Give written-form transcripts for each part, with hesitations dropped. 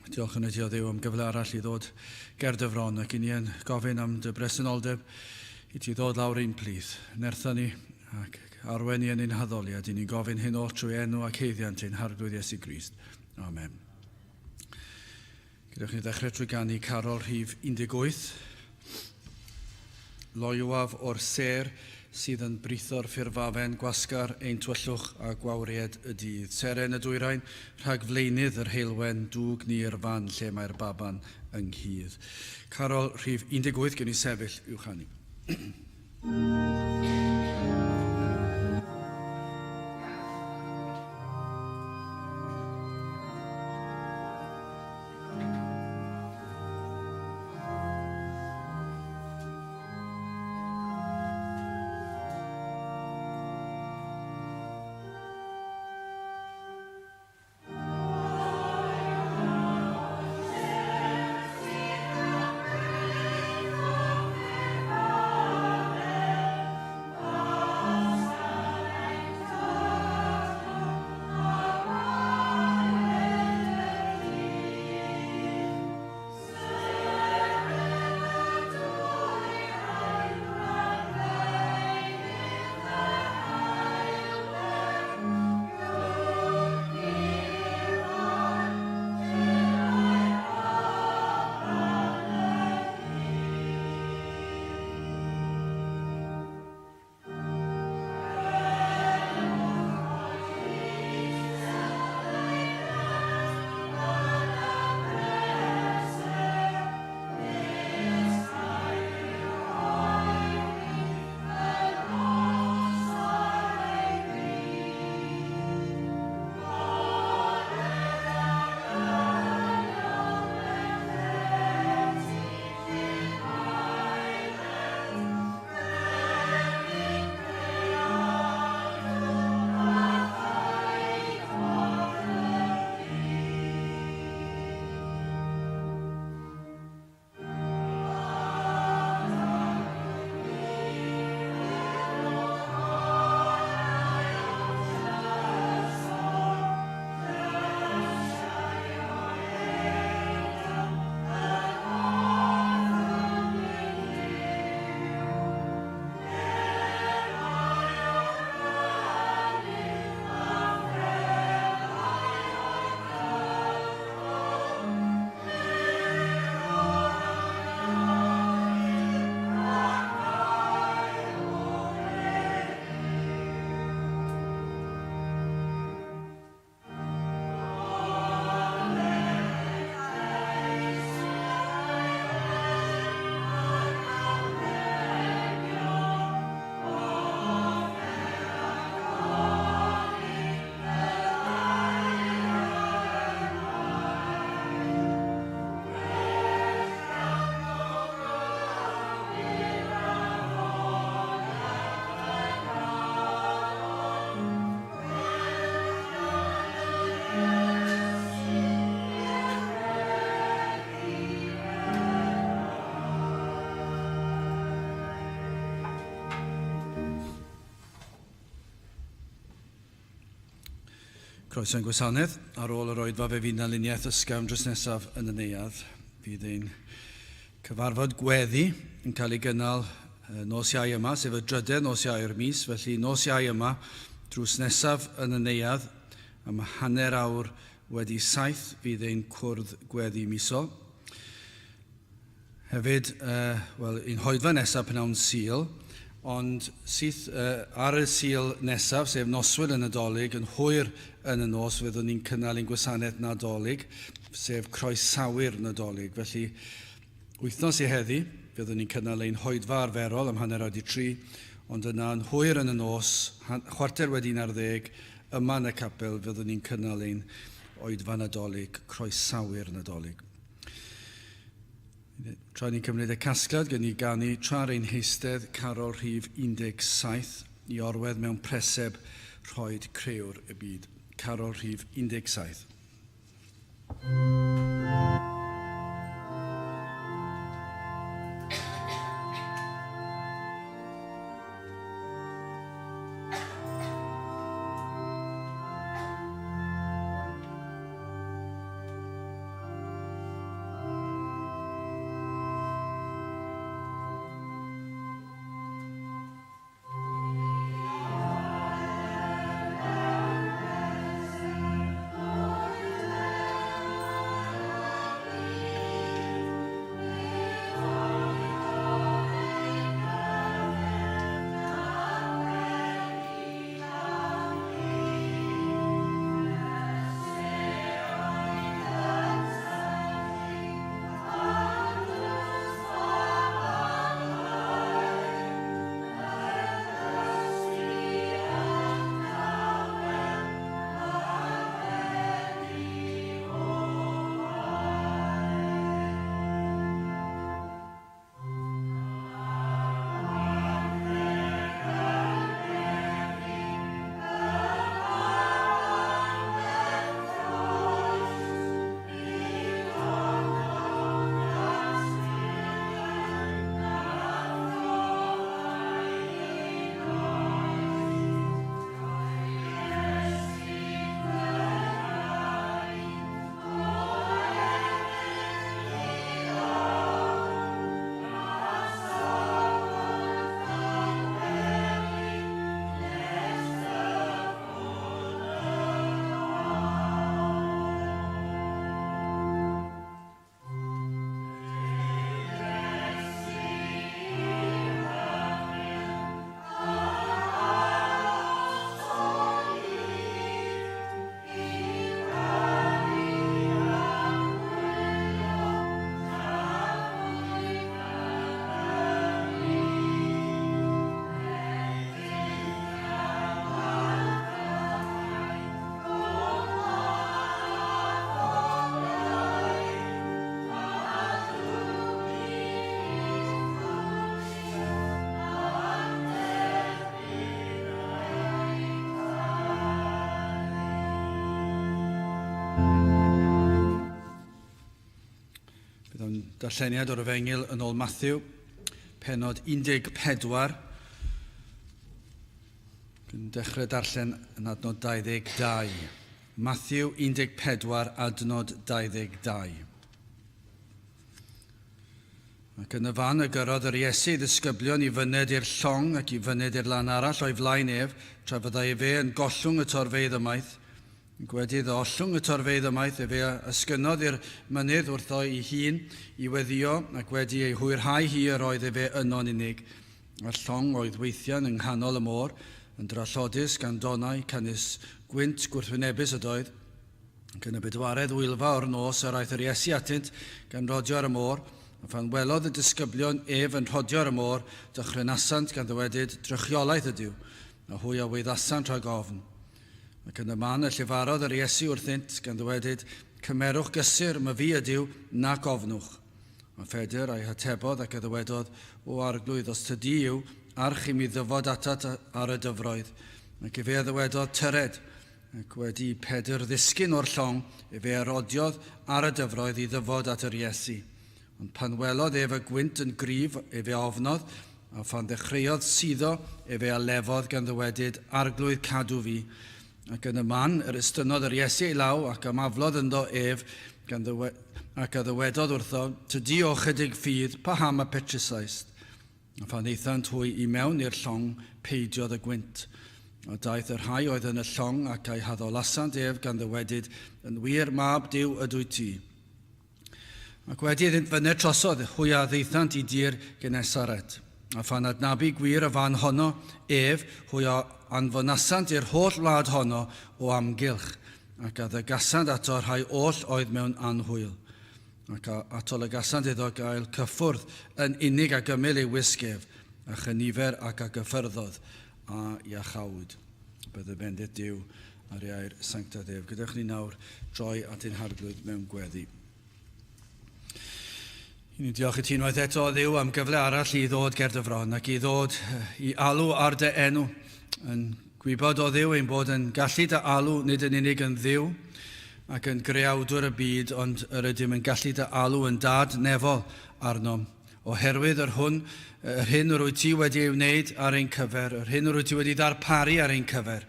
Diolch yn ti o Dduw am gyfle arall i ddod ger dy fron ac i ni yn gofyn am dy bresenoldeb i ti ddod lawr ein plith. Nertha ni ac arwen ni yn ein haddoliad. I ni'n gofyn hyn oll trwy enw ac haeddiant ein Harglwydd Iesu Grist. Amen. Gadewch ni ddechrau trwy ganu carol rhif 18. Loywaf o'r sêr sydd yn britho'r ffurfafen gwasgar ein tywyllwch a gwawried y dydd. Seren y dwyrain, rhagflaenydd yr heulwen, dwg ni i'r fan lle mae'r baban ynghudd. Carol rhif 18, gewn ni sefyll i'w chanu. Croeso i'n gwasanaeth. Ar ôl yr oedfa fe fydd 'na luniaeth ysgafn drws nesaf yn y neuadd. Fydd ein cyfarfod gweddi yn cael ei gynnal nos Iau yma, sef y drydedd nos Iau o'r mis, felly nos Iau yma, drws nesaf yn y neuadd, am 7:30 fydd ein cwrdd gweddi misol. Hefyd, wel, ein hoedfa nesaf pnawn Sul, ond syth ar y Sul nesaf, sef noswyl y Nadolig, yn hwyr yn y nos, fyddwn ni'n cynnal ein gwasanaeth Nadolig, sef croesawu'r Nadolig. Felly, wythnos i heddi, fyddwn ni'n cynnal ein hoedfa arferol am 3:30, ond yna yn hwyr yn y nos, 11:15, yma yn y capel, fyddwn ni'n cynnal ein oedfa Nadolig, croesawu'r Nadolig. Tra ni'n cymryd y casgliad, gen i ganu tra'r ein heistedd carol rhif 17 i orwedd mewn preseb rhoed crëwr y byd. Carol rhif 17. Darlleniad o'r Efengyl yn ôl Matthew, penod 14. Dwi'n dechrau darllen yn adnod 22. Matthew 14, adnod 22. Ac yn y fan y gyrrodd yr Iesu ei ddisgyblion i fyned i'r llong ac i fyned i'r lan arall o'i flaen ef, tra fyddai efe yn gollwng y torfeydd ymaith. Ac wedi iddo ollwng y torfeydd ymaith, efe a esgynnodd i'r mynydd wrtho ei hun i weddïo, ac wedi ei hwyrhau hi yr oedd efe yno'n unig. A'r llong oedd weithian yng nghanol y môr, yn drallodus gan donnau, canys gwynt gwrthwynebus ydoedd. Ac yn y bedwaredd wylfa o'r nos yr aeth yr Iesu atynt, gan rodio ar y môr, a phan welodd y disgyblion ef yn rhodio ar y môr, dychrynasant gan ddywedyd, Drychiolaeth ydyw, a hwy a wyddasant rhag ofn. Ac yn y man y llefarodd yr Iesu wrthynt, gan ddywedyd, Cymerwch gysur, myfi ydyw, nac ofnwch. A Phedr a'i hatebodd ac a ddywedodd, O Arglwydd, os tydi yw, arch i mi ddyfod atat ar y dyfroedd. Ac efe a ddywedodd, Tyred. Ac wedi i Pedr ddisgyn o'r llong, efe a rodiodd ar y dyfroedd i ddyfod at yr Iesu. Ond pan welodd ef y gwynt yn gryf, efe a ofnodd, a phan ddechreuodd suddo, efe a lefodd gan ddywedyd, Arglwydd, cadw fi. Ac yn y man yr estynnodd yr Iesu ei law, ac ymaflodd ynddo ef, gan ddywe ac a ddywedodd wrtho, Tydi o chydig ffydd, paham y petrusaist? A phan aethant hwy i mewn i'r llong, peidiodd y gwynt. A daeth y rhai oedd yn y llong ac a'i haddolasant ef, gan ddywedyd, Yn wir, mab Duw ydwyt ti. Ac wedi iddynt fyned trosodd, hwy a ddaethant i dir Genesaret. A phan adnabu gwir y fan honno ef, hwy a anfonasant i'r holl wlad honno o amgylch, ac a ddygasant ato rhai oll oedd mewn anhwyl. Ac a atolygasant iddo gael cyffwrdd yn unig ag ymyl ei wisg ef, a chynifer ac a gyffyrddodd a iachawyd. Bydde bendith Duw ar ei air sanctaidd ef. Gadewch ni nawr droi at ein Harglwydd mewn gweddi. I ni'n diolch i ti unwaith eto, Dduw, am gyfle arall i ddod ger dy fron ac i ddod i alw ar dy enw. Yn gwybod o Dduw ein bod yn gallu dy alw nid yn unig yn Dduw ac yn greawdwr y byd, ond yr ydym yn gallu dy alw yn dad nefol arnom. Oherwydd yr hwn, yr hyn yr wyt ti wedi ei wneud ar ein cyfer, yr hyn yr wyt ti wedi ddarparu ar ein cyfer,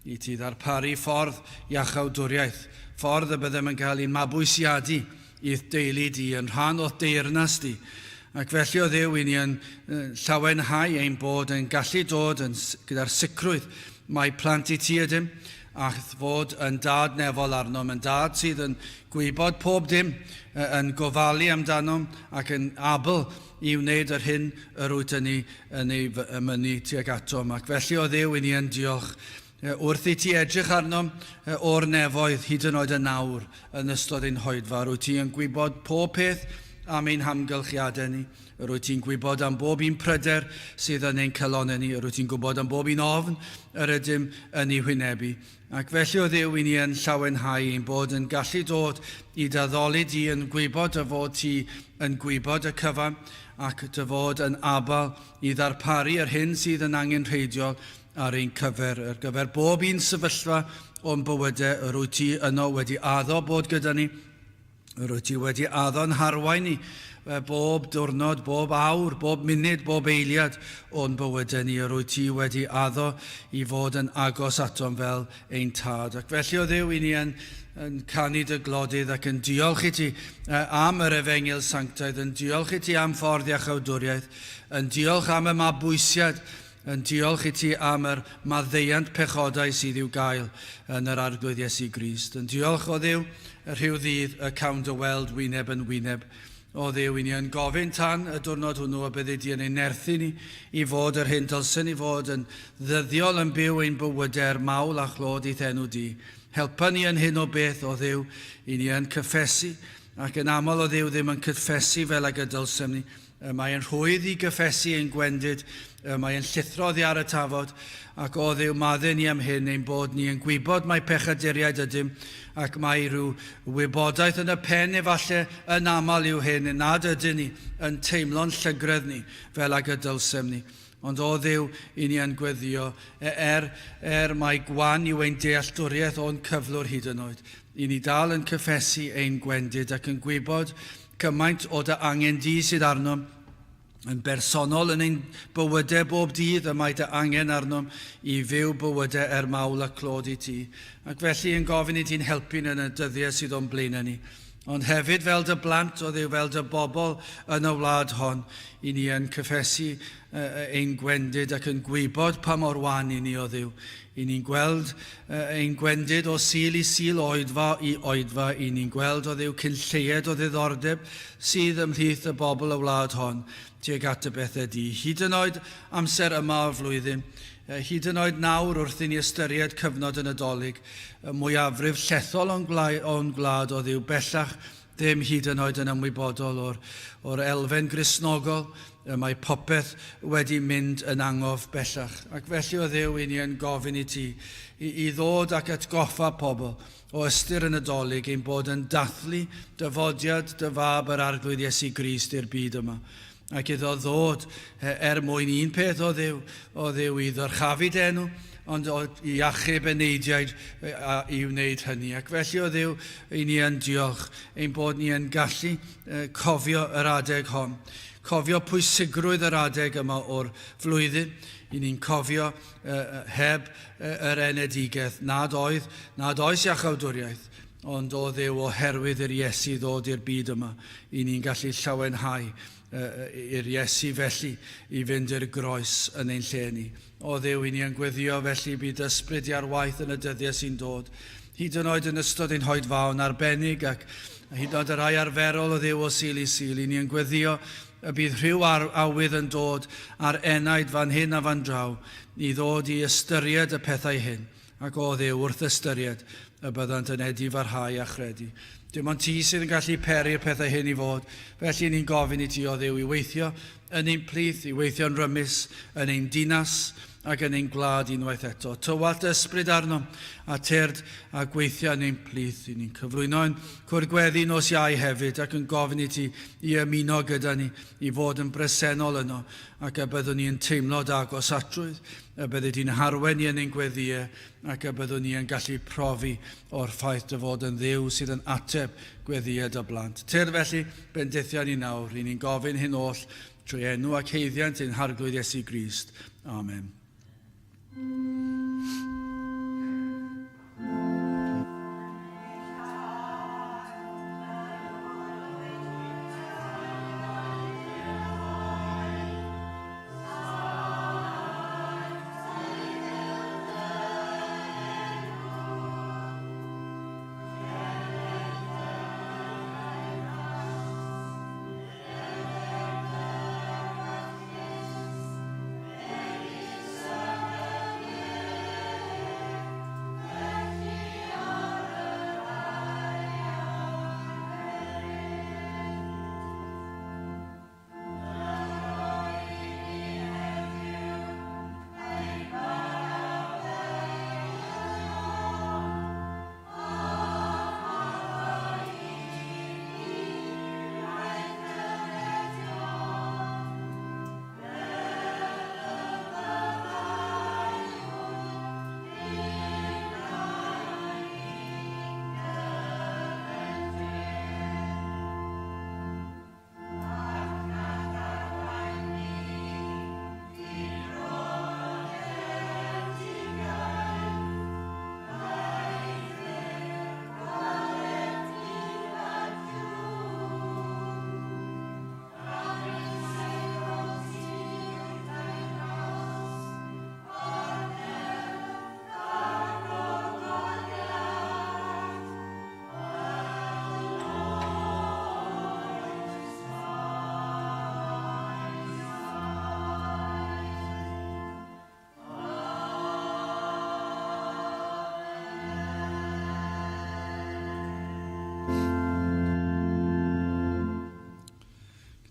i ti ddarparu ffordd iachawdwriaeth, ffordd y byddem yn cael ein mabwysiadu i'th deulu di, yn rhan o'th deyrnas di. Ac felly o Dduw, i ni yn llawenhau ein bod yn gallu dod yn, gyda'r sicrwydd mai plant i ti ydym, a'th fod yn dad nefol arnom, yn dad sydd yn gwybod pob dim, yn gofalu amdanom ac yn abl i wneud yr hyn yr wyt yn ei, yn ei mynnu tuag atom. Ac felly o Dduw, i ni yn diolch wrth i ti edrych arnom o'r nefoedd hyd yn oed yn awr yn ystod ein hoedfa. Rwyt ti yn gwybod pob peth am ein hamgylchiadau ni. Yr wyt ti'n gwybod am bob un pryder sydd yn ein calonnau ni. Yr wyt ti'n gwybod am bob un ofn yr ydym yn ei hwynebu. Ac felly o Dduw, i ni yn llawenhau ein bod yn gallu dod i dy addoli di yn gwybod dy fod ti yn gwybod y cyfan ac dy fod yn abal i ddarparu yr hyn sydd yn angenrheidiol ar ein cyfer, ar gyfer bob un sefyllfa o'n bywydau yr wyt ti yno wedi addo bod gyda ni. Yr wyt ti wedi addo'n harwain ni bob diwrnod, bob awr, bob munud, bob eiliad o'n bywydau ni. Yr wyt ti wedi addo i fod yn agos atom fel ein tad. Ac felly o Dduw, i ni yn, yn canu dy glodydd ac yn diolch i ti am yr efengyl sanctaidd, yn diolch i ti am ffordd iachawdwriaeth, yn diolch am y mabwysiad Yn diolch i ti am yr maddeuant pechodau sydd i'w gael yn yr Arglwydd Iesu Grist. Yn diolch, o Dduw, y rhyw ddydd y cawn dy weld wyneb yn wyneb. O Dduw, i ni yn gofyn tan y diwrnod hwnnw y byddi di yn ein nerthu ni i fod yr hyn dylsen ni fod yn ddyddiol yn byw ein bywydau er mawl a chlod i'th enw di. Helpa ni yn hyn o beth, o Dduw, i ni yn cyffesu, ac yn aml, o Dduw, ddim yn cyffesu fel ag y dylsem ni, Y mae yn rhwydd i gyffesu ein gwendid, y mae yn llithro oddi ar y tafod, ac o Dduw, madde ni am hyn, ein bod ni yn gwybod mai pechaduriaid ydym, ac mai rhyw wybodaeth yn y pen efalle yn aml yw hyn, nad ydyn ni yn teimlo'n llygredd ni fel ag y dylsem ni. Ond o Dduw, i ni yn gweddio, er, er mai gwan yw ein dealltwriaeth o'n cyflwr hyd yn oed, i ni dal yn cyffesu ein gwendid ac yn gwybod cymaint o dy angen di sydd arnom yn bersonol yn ein bywydau bob dydd, y mae dy angen arnom i fyw bywydau er mawl a clod i ti. Ac felly yn gofyn i ti'n helpu yn y dyddiau sydd o'n blaenau ni. Ond hefyd fel dy blant, o Dduw, fel dy bobl yn y wlad hon, i ni yn cyffesu ein gwendid ac yn gwybod pa mor wan i ni, o Dduw. I ni'n gweld ein gwendid o Sul i Sul, o oedfa i oedfa, i ni'n gweld, o Dduw, cyn lleied o ddiddordeb sydd ymhlith y bobl y wlad hon tuag at y bethau di. Hyd yn oed amser yma o'r flwyddyn, hyd yn oed nawr wrth i ni ystyried cyfnod y Nadolig, y mwyafrif llethol o'n gwlad o Dduw bellach ddim hyd yn oed yn ymwybodol o'r, o'r elfen Gristnogol, y mae popeth wedi mynd yn angof bellach. Ac felly o Dduw, i ni yn gofyn i ti i, i ddod ac atgoffa pobl o ystyr y Nadolig ein bod yn dathlu dyfodiad dy fab yr Arglwydd Iesu Grist i'r byd yma. Ac iddo ddod er mwyn un peth o Dduw, o Dduw i ddyrchafu dy enw, ond i achub eneidiaid i wneud hynny. Ac felly o Dduw, i ni yn diolch ein bod ni yn gallu cofio yr adeg hon. Cofio pwysigrwydd yr adeg yma o'r flwyddyn. I ni'n cofio heb yr enedigaeth nad oedd, nad oes iachawdwriaeth, ond o Dduw oherwydd i'r Iesu ddod i'r byd yma, i ni'n gallu llawenhau i'r Iesu felly i fynd i'r groes yn ein lle ni. O Dduw, i ni yn gweddio felly bydd ysbryd i ar waith yn y dyddiau sy'n dod, hyd yn oed yn ystod ein hoedfaon arbennig ac hyd yn oed y rhai arferol o Dduw o Sul i Sul, i ni yn gweddio y bydd rhyw awydd yn dod ar enaid fan hyn a fan draw i ddod i ystyried y pethau hyn. Ac o Dduw, wrth ystyried y byddant yn edifarhau a chredu. Dim ond ti sydd yn gallu peri'r pethau hyn i fod, felly ni'n gofyn i ti, o Dduw, i weithio yn ein plith, i weithio'n rymus yn ein dinas ac yn ein gwlad unwaith eto. Tywallt ysbryd arnom a tyrd a gweithio yn ein plith. I ni'n cyflwyno ein cwrdd gweddi nos Iau hefyd ac yn gofyn i ti i ymuno gyda ni, i fod yn bresennol yno ac y byddwn ni yn teimlo dy agosatrwydd, y byddi di'n harwain ni yn ein gweddïau ac y byddwn ni yn gallu profi o'r ffaith dy fod yn Dduw sydd yn ateb gweddïau dy blant. Tyrd felly, bendithia ni nawr, ry'n ni'n gofyn hyn oll trwy enw ac haeddiant ein Harglwydd Iesu Grist. Amen.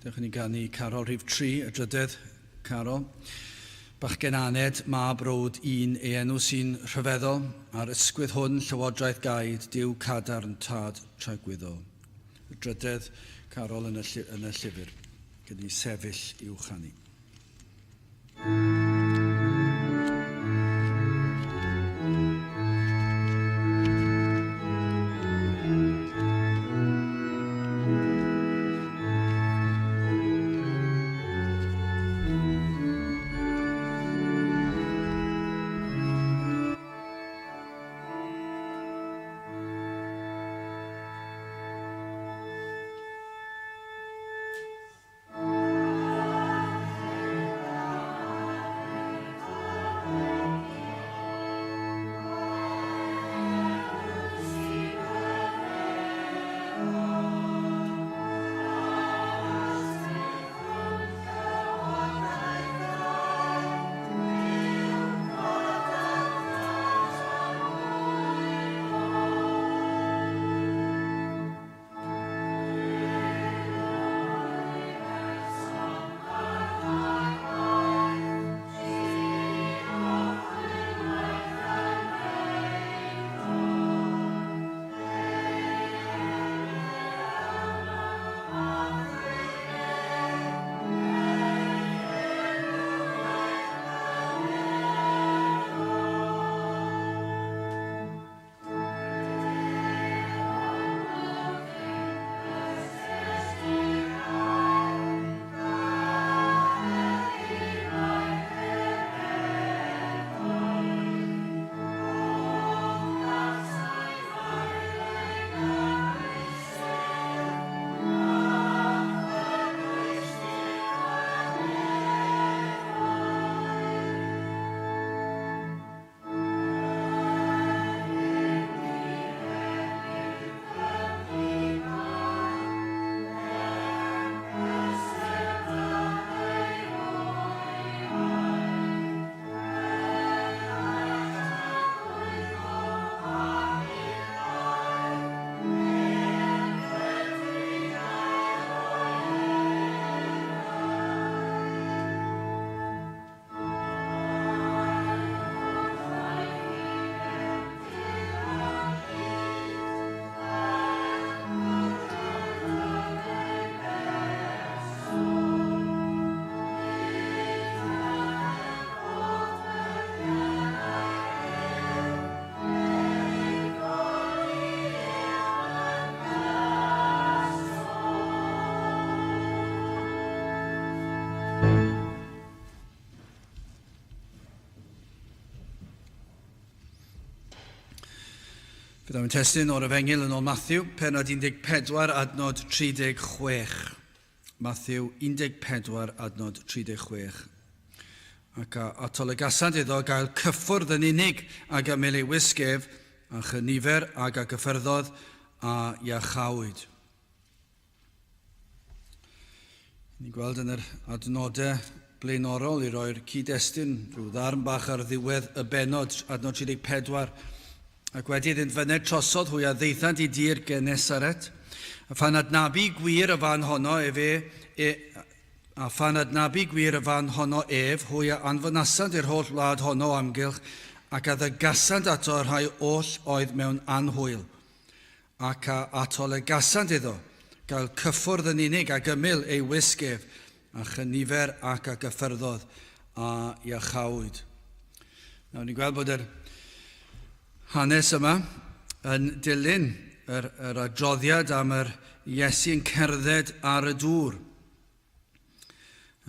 Dewch i ni ganu carol rhif 3, y drydedd carol. Bachgen aned, mab rowd un ei enw sy'n rhyfeddol, a'r ysgwydd hwn llywodraeth gaid, Duw cadarn, tad tragwyddol. Y drydedd carol yn y, yn y llyfr. Gyd ni sefyll i'w chanu. Byddaf yn testun o'r Efengyl yn ôl Matthew, penod 14, adnod 36. Matthew 14, adnod 36. Ac a atolygasant iddo gael cyffwrdd yn unig ag ymyl ei wisg ef, a chynifer ag a gyffyrddodd a iachawyd. Ni'n gweld yn yr adnodau blaenorol i roi'r cyd-destun rhyw ddarn bach ar ddiwedd y bennod, adnod 34. Ac wedi iddynt fyned trosodd hwy a ddaethant i dir Genesaret. A phan adnabu gwir y fan honno efe, e, a phan adnabu gwir y fan honno ef, hwy a anfonasant i'r holl wlad honno o amgylch, ac a ddygasant ato y rhai oll oedd mewn anhwyl. Ac a atolygasant iddo gael cyffwrdd yn unig ag ymyl ei wisg ef, a chynifer ac a gyffyrddodd a iachawyd. Nawr, ni'n gweld bod yr hanes yma yn dilyn yr, yr adroddiad am yr Iesu yn cerdded ar y dŵr.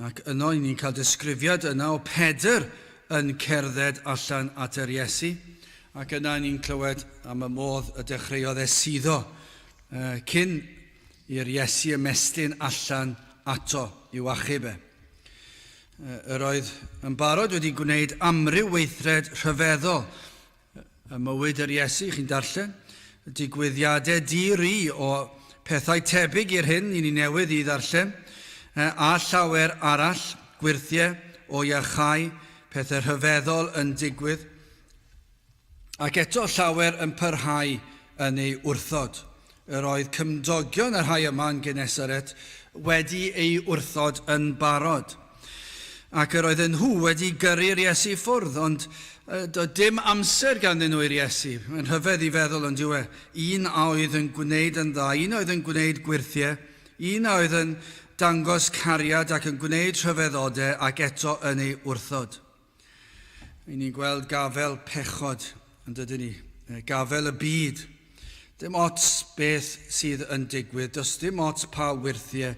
Ac yno, ni'n cael disgrifiad yna o Pedr yn cerdded allan at yr Iesu. Ac yna ni'n clywed am y modd y dechreuodd e suddo cyn i'r Iesu ymestyn allan ato i'w achub e. Yr oedd yn barod wedi gwneud amryw weithred rhyfeddol Ym mywyd yr Iesu, chi'n darllen, digwyddiadau di-ri o pethau tebyg i'r hyn i ni newydd i ddarllen, a llawer arall, gwyrthiau o iachau, pethau rhyfeddol yn digwydd, ac eto llawer yn parhau yn ei wrthod. Yr oedd cymdogion y rhai yma yn Genesaret wedi ei wrthod yn barod. Ac yr oedden nhw wedi gyrru'r Iesu i ffwrdd, ond doedd dim amser ganddyn nhw i'r Iesu. Mae'n rhyfedd i feddwl, ond yw e? Un a oedd yn gwneud yn dda, un a oedd yn gwneud gwyrthiau, un a oedd yn dangos cariad ac yn gwneud rhyfeddodau ac eto yn ei wrthod. Ry'n ni'n gweld gafel pechod, yn dydyn ni? Gafel y byd. Dim ots beth sydd yn digwydd, does dim ots pa wyrthiau.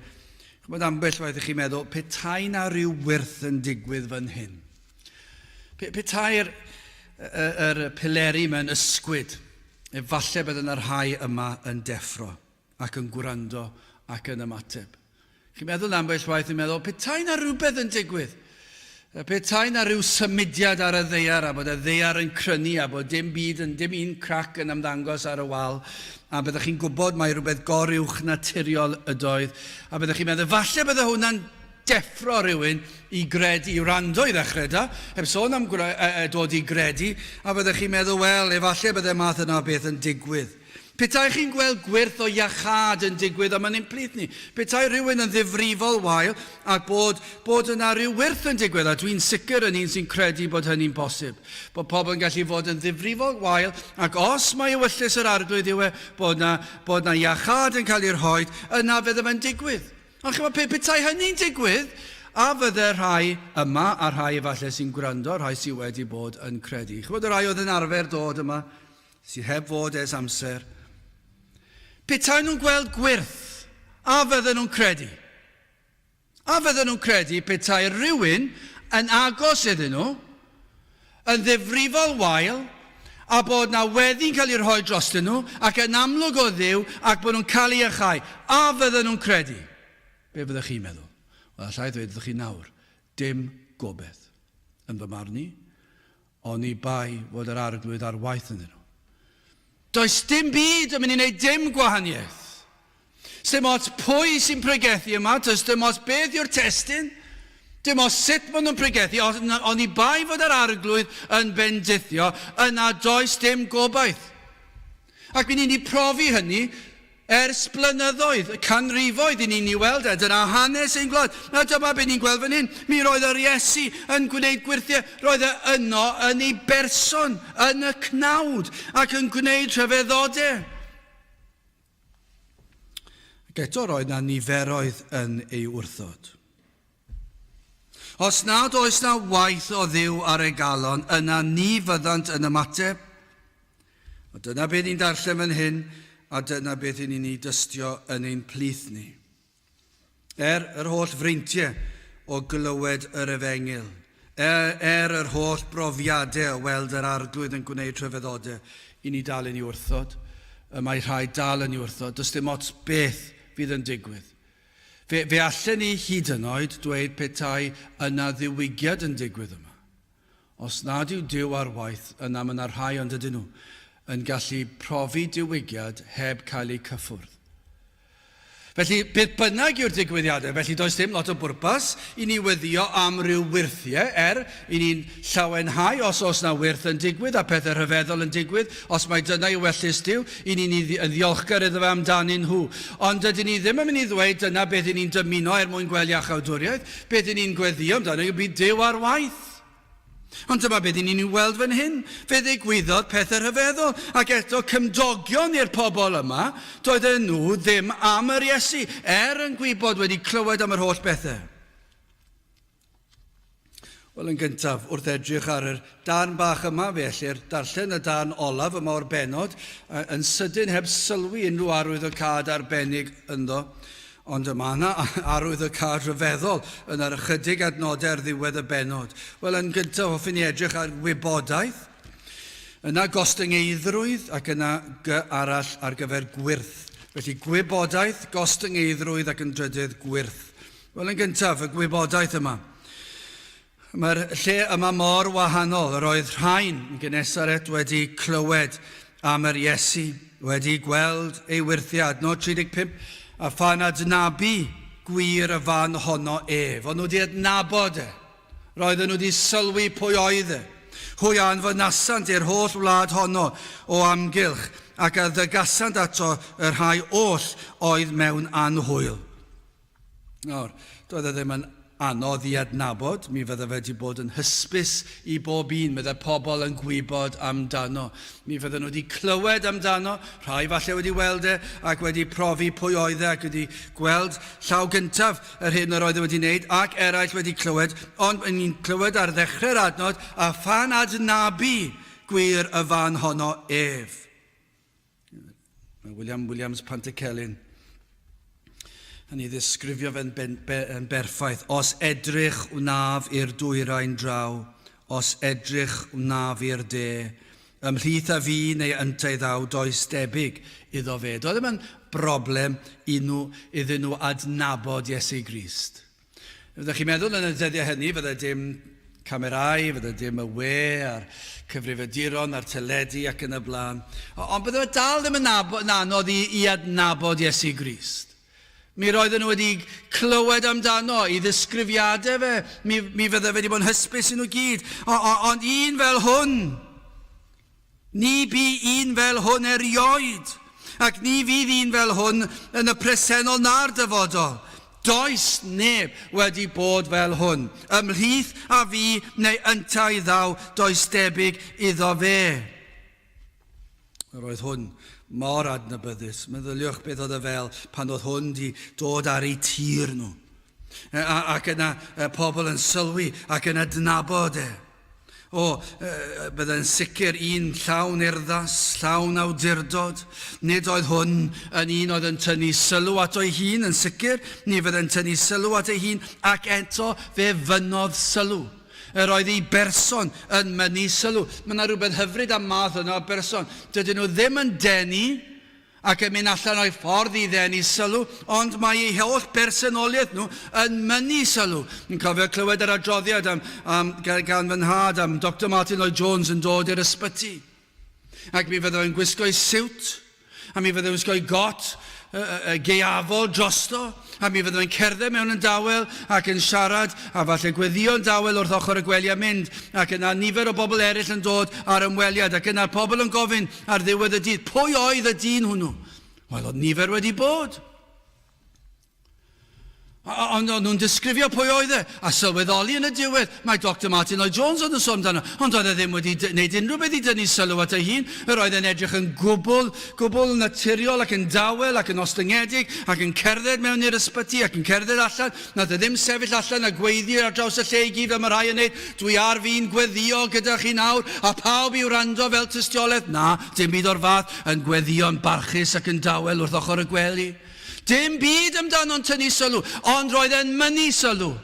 Chymod ambell waith ych chi'n meddwl, petai na rhyw wyrth yn digwydd fan hyn. Pe, petai'r yr, yr pileri mewn ysgwyd, efallai bydd yna rhai yma yn deffro ac yn gwrando ac yn ymateb. Chi'n meddwl ambell waith yn meddwl, petai na rhywbeth yn digwydd, petai na rhyw symudiad ar y ddaear a bod y ddaear yn crynu a bod dim byd yn, dim un crac yn ymddangos ar y wal, a byddech chi'n gwybod mai rhywbeth goruwch naturiol ydoedd, a byddech chi'n meddwl, falle bydde hwnna'n deffro rhywun i gredu, i wrando i ddechrau da, heb sôn am dod i gredu, a byddech chi'n meddwl, wel, efallai bydde math yna o beth yn digwydd. Petai chi'n gweld gwyrth o iachâd yn digwydd am yn ein plith ni, petai rhywun yn ddifrifol wael ac bod, bod yna rhyw wyrth yn digwydd, a dwi'n sicr yn un sy'n credu bod hynny'n bosib, bod pobl yn gallu fod yn ddifrifol wael ac os mai ewyllys yr Arglwydd yw e, bod na, bod na iachâd yn cael ei rhoi, yna fydde fe'n digwydd. Ond chymod, pe petai hynny'n digwydd, a fydde rhai yma, a rhai efallai sy'n gwrando, rhai sydd wedi bod yn credu. Chymod, y rhai oedd yn arfer dod yma, sydd heb fod ers amser. Petai nhw'n gweld gwyrth, a fydden nhw'n credu? A fydden nhw'n credu petai rhywun yn agos iddyn nhw, yn ddifrifol wael, a bod na weddi'n cael ei rhoi drostyn nhw, ac yn amlwg o Dduw, ac bod nhw'n cael ei iachau, a fydden nhw'n credu? Be fyddech chi'n meddwl? Wel, allai ddweud wrthych chi nawr, dim gobeith. Yn fy marn i, Oni bai fod yr Arglwydd ar waith ynddyn nhw. Does dim byd yn mynd i wneud dim gwahaniaeth. Dim ots pwy sy'n pregethu yma, does dim ots beth yw'r testun, dim ots sut maen nhw'n pregethu, oni bai fod yr Arglwydd yn bendithio, yna does dim gobaith. Ac mi ni'n ni profi hynny Ers blynyddoedd, canrifoedd i ni'n ei weld e, dyna hanes ein gwlad. A dyma be ni'n gweld fan hyn. Mi roedd yr Iesu yn gwneud gwyrthiau. Roedd e yno yn ei berson, yn y cnawd, ac yn gwneud rhyfeddodau. Ac eto roedd na niferoedd yn ei wrthod. Os nad oes na waith o Dduw ar ei galon, yna ni fyddant yn ymateb. A dyna beth ni'n darllen fan hyn, a dyna beth i ni'n ei dystio yn ein plith ni. Er yr holl freintiau o glywed yr efengyl, Er, er yr holl brofiadau o weld yr arglwydd yn gwneud rhyfeddodau, i ni dal yn ei wrthod. Y mae rhai dal yn ei wrthod. Does dim ots beth fydd yn digwydd. Fe, fe allen ni hyd yn oed dweud petai yna ddiwygiad yn digwydd yma. Os nad yw Duw ar waith, yna mae yna rhai ond ydyn nhw yn gallu profi diwygiad heb cael eu cyffwrdd. Felly, beth bynnag yw'r digwyddiadau, felly does dim lot o bwrpas i ni weddïo am ryw wyrthiau, er i ni'n llawenhau os oes na wyrth yn digwydd a pethau rhyfeddol yn digwydd, os mai dyna yw ewyllys Duw, i ni'n yn ddiolchgar iddo fe amdanyn nhw. Ond dydyn ni ddim yn mynd i ddweud dyna beth i ni'n dymuno er mwyn gweld iachawdwriaeth, beth i ni'n gweddïo amdano yw bydd Duw ar waith. Ond dyma beth ni'n ei weld fan hyn. Fe ddigwyddodd pethau rhyfeddol, ac eto cymdogion i'r pobl yma, doedden nhw ddim am yr Iesu, er yn gwybod wedi clywed am yr holl bethau. Wel, yn gyntaf, wrth edrych ar yr darn bach yma, fe ellir darllen y darn olaf yma o'r bennod, yn sydyn heb sylwi unrhyw arwyddocâd arbennig ynddo. Ond y mae yna arwyddocâd rhyfeddol yn yr ychydig adnodau ar ddiwedd y bennod. Wel, yn gyntaf, hoffwn i edrych ar wybodaeth, yna gostyngeiddrwydd ac yna G arall ar gyfer gwyrth. Felly gwybodaeth, gostyngeiddrwydd ac yn drydydd gwyrth. Wel, yn gyntaf, y gwybodaeth yma. Mae'r lle yma mor wahanol. Yr oedd rhain yn Genesaret wedi clywed am yr Iesu, wedi gweld ei wyrthiau. Adnod 35, a phan adnabu gwir y fan honno ef. O'n nhw wedi adnabod e. Roedden nhw wedi sylwi pwy oedd e. Hwy a anfonasant i'r holl wlad honno o amgylch, ac a ddygasant ato y rhai oll oedd mewn anhwyl. Nawr, doedd e ddim yn anodd i adnabod, mi fydde fe wedi bod yn hysbys i bob un, bydde pobl yn gwybod amdano. Mi fydden nhw wedi clywed amdano, rhai falle wedi weld e ac wedi profi pwy oedd e ac wedi gweld llaw gyntaf yr hyn yr oedd e wedi wneud ac eraill wedi clywed, ond ni'n clywed ar ddechrau'r adnod a phan adnabu gwir y fan honno ef. Mae William Williams Pantycelyn yn ei ddisgrifio fe'n ben, yn berffaith. Os edrych wnaf i'r dwyrain draw, os edrych wnaf i'r de, ymhlith a fi neu yntau ddaw, does debyg iddo fe. Doedd ddim yn broblem i nhw, iddyn nhw adnabod Iesu Grist. Ydych chi'n meddwl yn y dyddiau hynny fydde dim camerâu, fydde dim y we a'r cyfrifiaduron a'r teledu ac yn y blaen. Ond bydde fe dal ddim yn, yn anodd i, i adnabod Iesu Grist. Mi roedden nhw wedi clywed amdano, i ddisgrifiadau fe, mi, mi fydde fe wedi bod yn hysbys i nhw gyd. O, o, ond un fel hwn, Ni bu un fel hwn erioed, ac ni fydd un fel hwn yn y presennol na'r dyfodol. Does neb wedi bod fel hwn. Ymhlith a fi neu yntau ddaw, does debyg iddo fe. Yr oedd hwn mor adnabyddus. Meddyliwch beth oedd e fel pan oedd hwn di dod ar eu tir nhw. Ac yna pobl yn sylwi ac yn adnabod e. O, byddai'n sicr un llawn urddas, llawn awdurdod. Nid oedd hwn yn un oedd yn tynnu sylw ato ei hun, yn sicr, ni fyddai'n tynnu sylw at ei hun, ac eto fe fynnodd sylw. Yr oedd ei berson yn mynnu sylw. Mae yna rhywbeth hyfryd am math yna o berson. Dydyn nhw ddim yn denu ac yn mynd allan o'i ffordd i ddenu sylw, ond mae eu holl bersonoliaeth nhw yn mynnu sylw. Yn cofio clywed yr adroddiad am, am, gan fy nhad am Dr Martin Lloyd Jones yn dod i'r ysbyty. Ac mi fydde fe'n gwisgo'i siwt, a mi fydde fe'n gwisgo'i got gaeafol drosto, a mi fydde fe'n cerdded mewn yn dawel ac yn siarad, a falle gweddïo'n dawel wrth ochr y gwely a mynd, ac yna nifer o bobl eraill yn dod ar ymweliad, ac yna'r pobl yn gofyn ar ddiwedd y dydd, pwy oedd y dyn hwnnw? Wel, oedd nifer wedi bod. Ond o'n nhw'n disgrifio pwy oedd e, a sylweddoli yn y diwedd, mae Doctor Martin Lloyd Jones oedd yn sôn amdano, ond oedd e ddim wedi gwneud unrhyw beth i dynnu sylw at ei hun. Yr oedd e'n edrych yn gwbl, gwbl naturiol ac yn dawel ac yn ostyngedig ac yn cerdded mewn i'r ysbyty ac yn cerdded allan. Nath e ddim sefyll allan a gweiddi ar draws y lle i gyd fel mae rhai yn neud, dwi ar fin gweddïo gyda chi nawr, a phawb i wrando fel tystiolaeth. Na, dim byd o'r fath, yn gweddïo'n barchus ac yn dawel wrth ochr y gwely. Dim byd amdano'n tynnu sylw, ond roedd e'n mynnu sylw.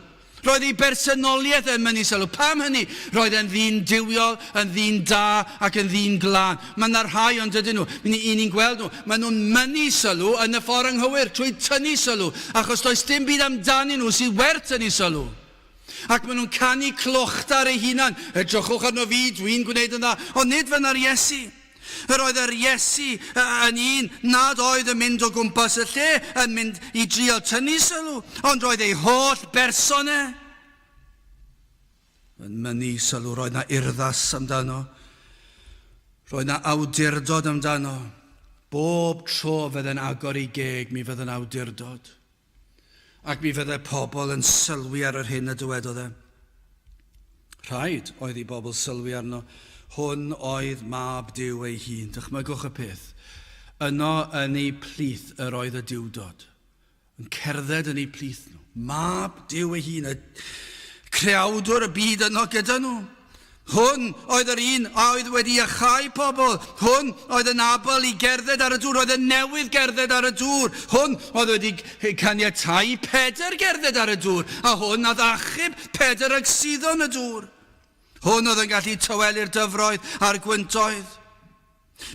Roedd ei bersonoliaeth yn mynnu sylw. Pam hynny? Roedd e'n ddyn duwiol, yn ddyn da ac yn ddyn glân. Mae yna rhai ond dydyn nhw. Mi ni, ni'n gweld nhw. Maen nhw'n mynnu sylw yn y ffordd anghywir, trwy tynnu sylw, achos does dim byd amdanyn nhw sydd werth tynnu sylw. Ac maen nhw'n canu clochdar eu hunan. Edrychwch arno fi, dwi'n gwneud yn dda. Ond nid fyna'r Iesu. Yr oedd yr Iesu yn un nad oedd yn mynd o gwmpas y lle, yn mynd i drio tynnu sylw, ond roedd ei holl berson e yn mynnu sylw. Roedd na urddas amdano. Roedd na awdurdod amdano. Bob tro fydde'n agor ei geg, mi fydde'n awdurdod. Ac mi fyddai pobl yn sylwi ar yr hyn y dywedodd e. Rhaid oedd i bobl sylwi arno. Hwn oedd mab Duw ei hun. Dychmygwch y peth. Yno yn eu plith yr oedd y Duwdod. Yn cerdded yn eu plith nhw. Mab Duw ei hun, y creawdwr y byd yno gyda nhw. Hwn oedd yr un a oedd wedi iachau pobl. Hwn oedd yn abl i gerdded ar y dŵr, oedd yn newydd gerdded ar y dŵr. Hwn oedd wedi caniatáu Pedr gerdded ar y dŵr, a hwn a achub Pedr rhag suddo yn y dŵr. Hwn oedd yn gallu tawelu'r dyfroedd a'r gwyntoedd.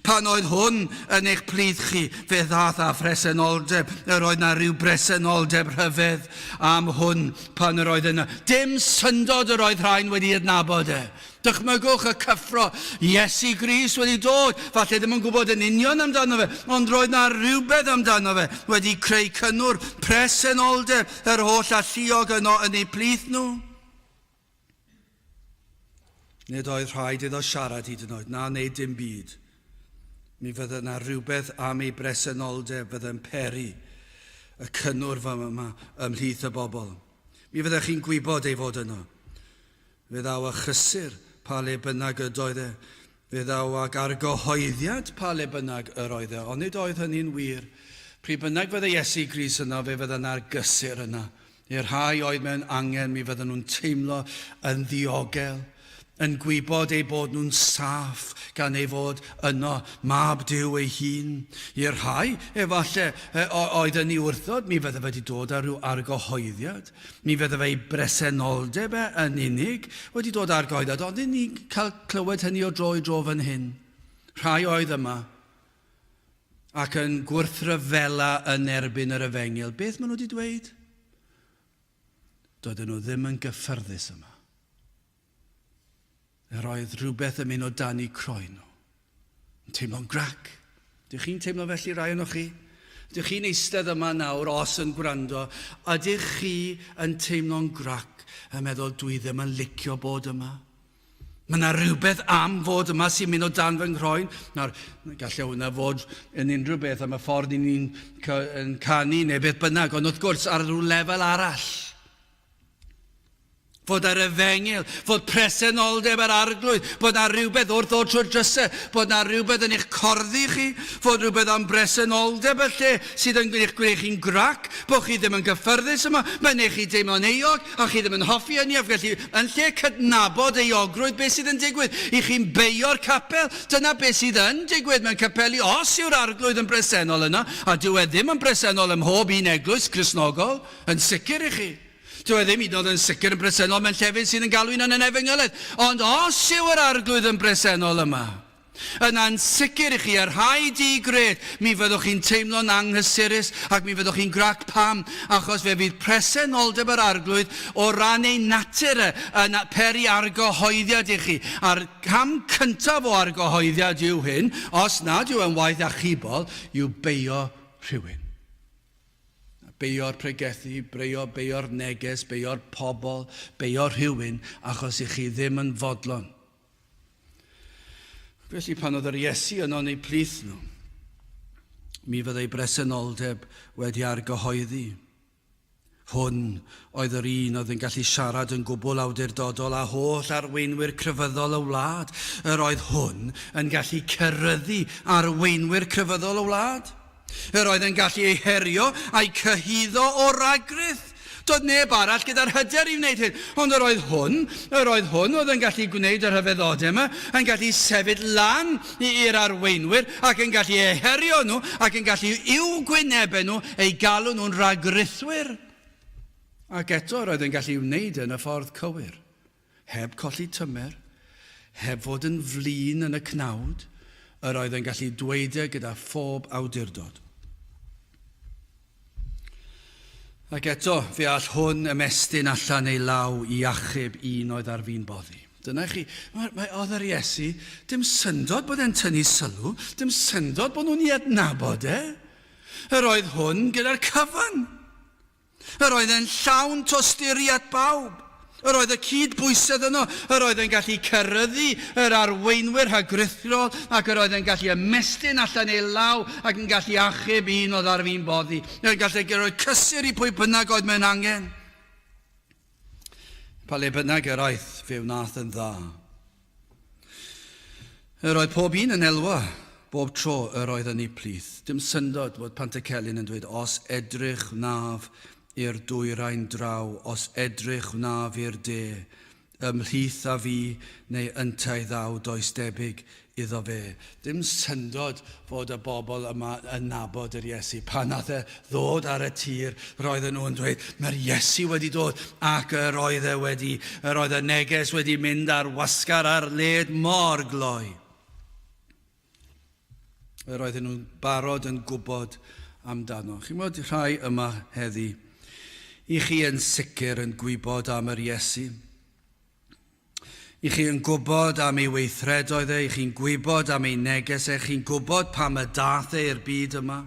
Pan oedd hwn yn eich plith chi, fe ddaeth â phresenoldeb. Yr oedd na ryw bresenoldeb rhyfedd am hwn pan yr oedd yna. Dim syndod yr oedd rhain wedi adnabod e. Dychmygwch y cyffro. Iesu Grist wedi dod. Falle ddim yn gwybod yn union amdano fe, ond roedd na rhywbeth amdano fe wedi creu cynnwr presenoldeb yr holl alluog yno yn eu plith nhw. Nid oedd rhaid iddo siarad hyd yn oed, na wneud dim byd. Mi fydde yna rhywbeth am ei bresenoldeb fydde'n peri y cynnwrf yma ymhlith y bobl. Mi fyddech chi'n gwybod ei fod yno. Fe ddaw â chysur pa le bynnag ydoedd e. Fe ddaw ag argyhoeddiad pa le bynnag yr oedd e. Ond nid oedd hynny'n wir. Pryd bynnag fydde Iesu Grist yno, fe fydde yna'r gysur yna. I'r rhai oedd mewn angen, mi fydden nhw'n teimlo yn ddiogel, yn gwybod eu bod nhw'n saff gan ei fod yno, Mab Duw ei hun. I'r rhai, efallai, oedd yn ei wrthod, mi fydde wedi dod â rhyw argyhoeddiad. Mi fydde fe'i bresenoldeb e yn unig wedi dod â argyhoeddiad, ond i ni'n cael clywed hynny o dro i dro fan hyn. Rhai oedd yma ac yn gwrthryfela yn erbyn yr efengyl. Beth maen nhw wedi dweud? Doedden nhw ddim yn gyffyrddus yma. Yr oedd rhywbeth yn mynd o dan eu croen nhw. Yn teimlo'n grac. Dych chi'n teimlo felly rai o'n chi? Dych chi'n eistedd yma nawr os yn gwrando, ydych chi yn teimlo'n grac yn meddwl dwi ddim yn licio bod yma? Mae yna rhywbeth am fod yma sy'n mynd o dan fy nghroen. Nawr, gallai hwnna fod yn unrhyw beth am y ffordd i ni'n canu neu beth bynnag, ond wrth gwrs ar rhyw lefel arall. Fod ar efengyl, fod presenoldeb yr arglwydd, bod na rhywbeth wrth ddod trwy'r drysau, bod na rhywbeth yn eich corddi chi, fod rhywbeth am bresenoldeb y lle sydd yn eich gwneud chi'n grac, bod chi ddim yn gyffyrddus yma, mae'n eich chi deimlo'n euog, a chi ddim yn hoffi hynny, ac felly yn lle cydnabod euogrwydd, beth sydd yn digwydd? I chi'n beio'r capel, dyna beth sydd yn digwydd mewn capeli, os yw'r arglwydd yn bresennol yno, a dyw e ddim yn bresennol ym mhob un eglwys Gristnogol, yn sicr i chi. Dyw e ddim hyd yn oed yn sicr yn bresennol mewn llefydd sydd yn galw hunan yn efengylaidd. Ond os yw yr Arglwydd yn bresennol yma, yna'n sicr i chi, y rhai di-gred, mi fyddwch chi'n teimlo'n anghysurus ac mi fyddwch chi'n grac. Pam? Achos fe fydd presenoldeb yr Arglwydd o ran ei natur e yn peri argyhoeddiad i chi. A'r cam cyntaf o argyhoeddiad yw hyn, os nad yw e'n waith achubol, yw beio rhywun. Beio'r pregethu, beio, beio'r neges, beio'r pobl, beio rhywun, achos i chi ddim yn fodlon. Felly pan oedd yr Iesu yno yn eu plith nhw, mi fyddai bresenoldeb wedi argyhoeddi. Hwn oedd yr un oedd yn gallu siarad yn gwbl awdurdodol â holl arweinwyr crefyddol y wlad. Yr oedd hwn yn gallu ceryddu arweinwyr crefyddol y wlad. Yr oedd yn gallu eu herio a'u cyhuddo o ragrith. Doedd neb arall gyda'r hyder i wneud hyn. Ond yr oedd hwn, yr oedd hwn oedd yn gallu gwneud y rhyfeddodau yma, yn gallu sefyll lan i'r arweinwyr ac yn gallu eu herio nhw ac yn gallu i'w gwynebau nhw eu galw nhw'n ragrithwyr. Ac eto roedd yn gallu wneud yn y ffordd cywir, heb colli tymer, heb fod yn flin yn y cnawd, yr oedd yn gallu dweud e gyda phob awdurdod. Ac eto, fe all hwn ymestyn allan ei law i achub un oedd ar fin boddi. Dyna chi, mae, mae oedd yr Iesu, dim syndod bod e'n tynnu sylw, dim syndod bod nhw'n ei adnabod e. Yr oedd hwn gyda'r cyfan. Yr oedd e'n llawn tosturi at bawb. Yr oedd y cyd-bwysedd yno, yr oedd e'n gallu ceryddu yr arweinwyr rhagrithiol ac yr oedd e'n gallu ymestyn allan ei law ac yn gallu achub un oedd ar fin boddi. Yn gallu rhoi cysur i pwy bynnag oedd mewn angen. Pa le bynnag yr aeth, fe wnaeth yn dda. Yr oedd pob un yn elwa bob tro yr oedd yn eu plith. Dim syndod bod Pantycelyn yn dweud, Os edrych wnaf i'r dwyrain draw, os edrych wnaf i'r de, ymhlith a fi neu yntau ddaw does debyg iddo fe. Dim syndod fod y bobl yma yn nabod yr Iesu. Pan nath e ddod ar y tir, roedden nhw yn dweud, mae'r Iesu wedi dod, ac yr oedd e wedi, yr oedd y neges wedi mynd ar wasgar ar led mor gloi. Yr oedden nhw'n barod yn gwybod amdano. Chi'n gwybod rhai yma heddi, i chi yn sicr yn gwybod am yr Iesu. I chi yn gwybod am ei weithredoedd e, i chi'n gwybod am ei neges e, chi'n gwybod pam y dath e i'r byd yma.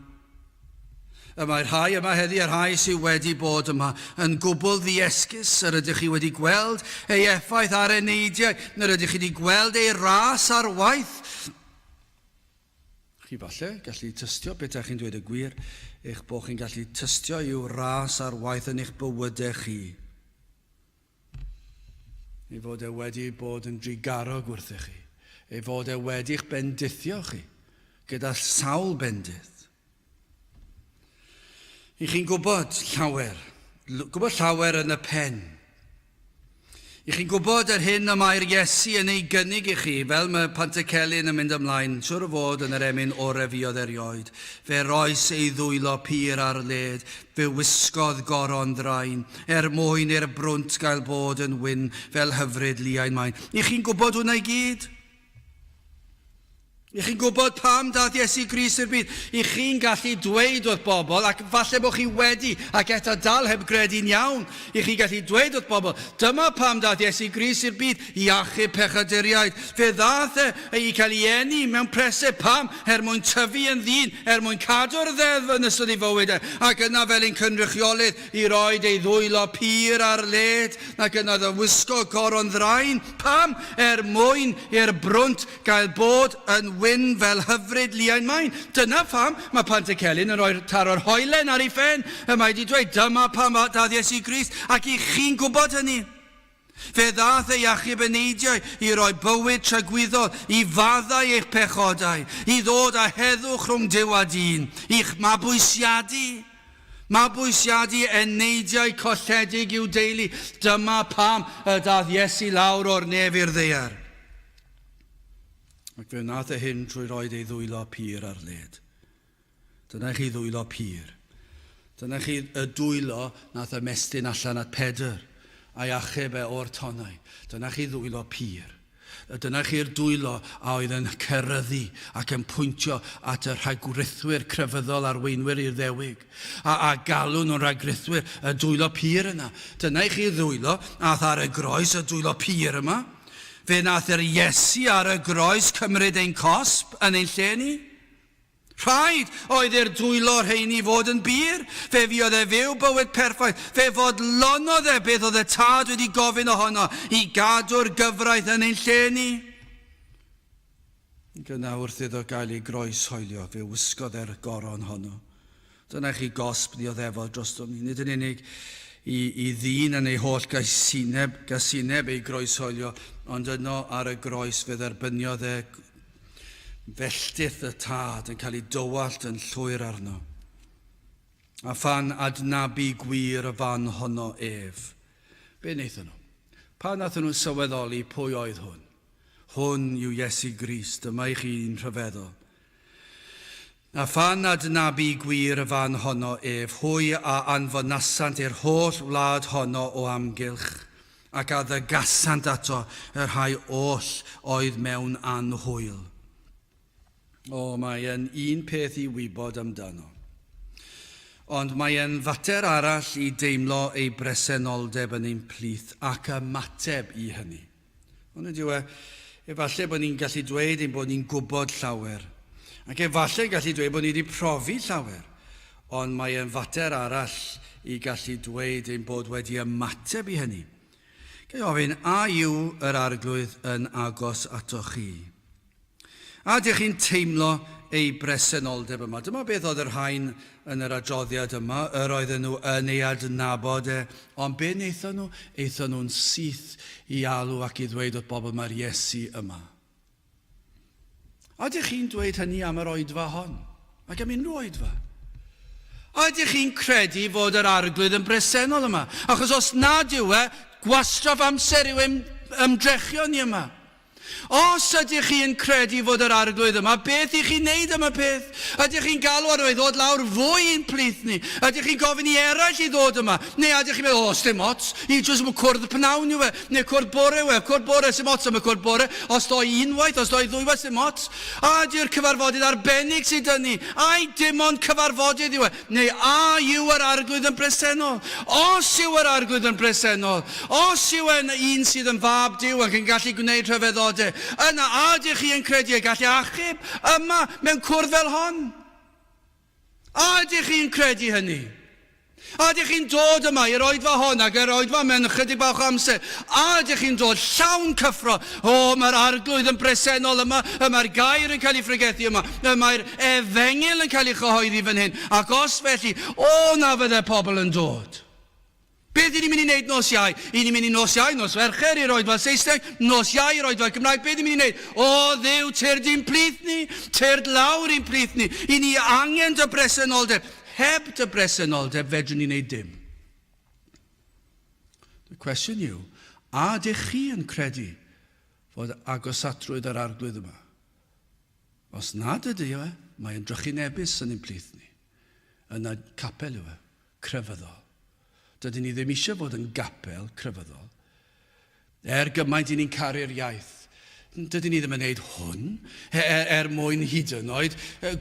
Y mae rhai yma heddi, y rhai sydd wedi bod yma, yn gwbl ddiesgus, yr ydych chi wedi gweld ei effaith ar eneidiau, yr ydych chi wedi gweld ei ras ar waith. Chi falle gallu tystio, petai chi'n dweud y gwir, eich bod chi'n gallu tystio i'w ras ar waith yn eich bywydau chi. Ei fod e wedi bod yn drugarog wrthych chi. Ei fod e wedi'ch bendithio chi gyda sawl bendith. I chi'n gwybod llawer, gwybod llawer yn y pen. I chi'n gwybod yr hyn y mae'r Iesu yn ei gynnig i chi, fel mae Pantycelyn yn mynd ymlaen, siwr o fod yn yr emyn ore fuodd erioed. Fe roes ei ddwylo pur ar led, fe wisgodd goron ddrain, er mwyn i'r brwnt gael bod yn wyn fel hyfryd liain main. I chi'n gwybod hwnna i gyd? I chi'n gwybod pam dath Iesu Grist i'r byd? I chi'n gallu dweud wrth bobl, ac falle bod chi wedi, ac eto dal heb gredu'n iawn, i chi'n gallu dweud wrth bobl, dyma pam dath Iesu Grist i'r byd, i achub pechaduriaid. Fe ddath e i cael ei eni mewn preseb. Pam? Er mwyn tyfu yn ddyn, er mwyn cadw'r ddeddf yn ystod ei fywyd e, ac yna fel ein cynrychiolydd i roed ei ddwylo pur ar led, ac yna iddo wisgo goron ddrain. Pam? Er mwyn i'r brwnt gael bod yn wyn fel hyfryd liain main. Dyna pham mae Pantycelyn yn rhoi'r taro'r hoelen ar ei phen. Y mae wedi dweud, dyma pam dath Iesu Grist, ac i chi'n gwybod hynny. Fe ddath ei achub eneidiau i roi bywyd tragwyddol, i faddau eich pechodau, i ddod â heddwch rhwng Duw a dyn, i'ch mabwysiadu. Mabwysiadu eneidiau colledig i'w deulu. Dyma pam y dath Iesu lawr o'r nef i'r ddaear. Ac fe wnaeth e hyn trwy roed ei ddwylo pur ar led. Dyna chi ddwylo pur. Dyna chi y dwylo nath ymestyn allan at Pedr a'i achub e o'r tonnau. Dyna chi ddwylo pur. Dyna chi'r dwylo a oedd yn ceryddu ac yn pwyntio at y rhagrithwyr crefyddol arweinwyr Iddewig. A, a galw nhw'n rhagrithwyr, y dwylo pur yna. Dyna i chi ddwylo ath ar y groes, y dwylo pur yma. Fe wnaeth yr Iesu ar y groes cymryd ein cosb yn ein lle ni. Rhaid oedd i'r dwylo rheini fod yn bur. Fe fuodd e fyw bywyd perffaith. Fe fodlonodd e beth oedd y Tad wedi gofyn ohono i gadw'r gyfraith yn ein lle ni. Ac yna wrth iddo gael ei groes hoelio, fe wisgodd e'r goron honno. Dyna chi gosb ddioddefol drostom ni, nid yn unig i, i ddyn yn ei holl gasineb, gasineb ei groeshoelio, ond yno ar y groes fe dderbyniodd e felltith y tad yn cael ei dywallt yn llwyr arno. A phan adnabu gwir y fan honno ef. Be wnaethon nhw? Pan wnaethon nhw sylweddoli pwy oedd hwn? Hwn yw Iesu Grist, dyma i chi'n rhyfeddol. A phan adnabu gwir y fan honno ef, hwy a anfonasant i'r holl wlad honno o amgylch, ac a ddygasant ato y rhai oll oedd mewn anhwyl. O, mae e'n un peth i wybod amdano. Ond mae e'n fater arall i deimlo ei bresenoldeb yn ein plith ac ymateb i hynny. Ond ydyw e, efallai bod ni'n gallu dweud ein bod ni'n gwybod llawer. Ac efallai yn gallu dweud bod ni wedi profi llawer. Ond mae e'n fater arall i gallu dweud ein bod wedi ymateb i hynny. Ga i ofyn, a yw yr Arglwydd yn agos atoch chi? A ydych chi'n teimlo ei bresenoldeb yma? Dyma beth oedd y rhain yn yr adroddiad yma, yr oedden nhw yn ei adnabod e, ond be wnaethon nhw? Aethon nhw'n syth i alw ac i ddweud wrth bobl mae'r Iesu yma. A ydych chi'n dweud hynny am yr oedfa hon? Ac am unrhyw oedfa? A ydych chi'n credu fod yr Arglwydd yn bresennol yma? Achos os nad yw e, gwastraff amser yw ymdrechion ni yma. Os ydych chi yn credu fod yr Arglwydd yma, beth i chi'n neud am y peth? Ydych chi'n galw arno i ddod lawr fwy i'n plith ni? Ydych chi'n gofyn i eraill i ddod yma? Neu ydych chi'n meddwl, o, sdim ots, i jyst am y cwrdd pnawn yw e, neu cwrdd bore yw e, cwrdd bore, sdim ots am y cwrdd bore, os doi unwaith, os doi ddwywaith, sdim ots. A ydy'r cyfarfodydd arbennig sydd 'da ni? Ai dim ond cyfarfodydd yw e? Neu a yw yr Arglwydd yn bresennol? Os yw yr Arglwydd yn bresennol, os yw e'n un sydd yn fab Duw ac yn gallu gwneud rhyfeddodau, yna a ydych chi yn credu y gall e achub yma mewn cwrdd fel hon? A ydych chi'n credu hynny? A ydych chi'n dod yma i'r oedfa hon ac yr oedfa mewn ychydig bach o amser? A ydych chi'n dod llawn cyffro? O, mae'r Arglwydd yn bresennol yma, y mae'r gair yn cael ei phregethu yma, y mae'r efengyl yn cael ei chyhoeddi fan hyn, ac os felly, o, na fydde pobl yn dod. Beth i ni'n mynd i wneud nos Iau? I ni'n mynd i nos Iau, nos Fercher i'r oedfa Saesneg, nos Iau i'r oedfa Gymraeg. Beth ni'n mynd i wneud? O, Dduw, tyrd i'n plith ni, tyrd lawr i'n plith ni. I ni angen dy bresenoldeb. Heb dy bresenoldeb, fedrwn ni wneud dim. Y cwestiwn yw, a ydych chi yn credu fod agosatrwydd yr Arglwydd yma? Os nad ydy e, mae yn drychinebus yn ein plith ni. Yna capel yw e, crefyddol. Dydyn ni ddim eisiau fod yn gapel crefyddol. Er gymaint i ni'n caru'r iaith, dydyn ni ddim yn neud hwn er, er, er mwyn hyd yn oed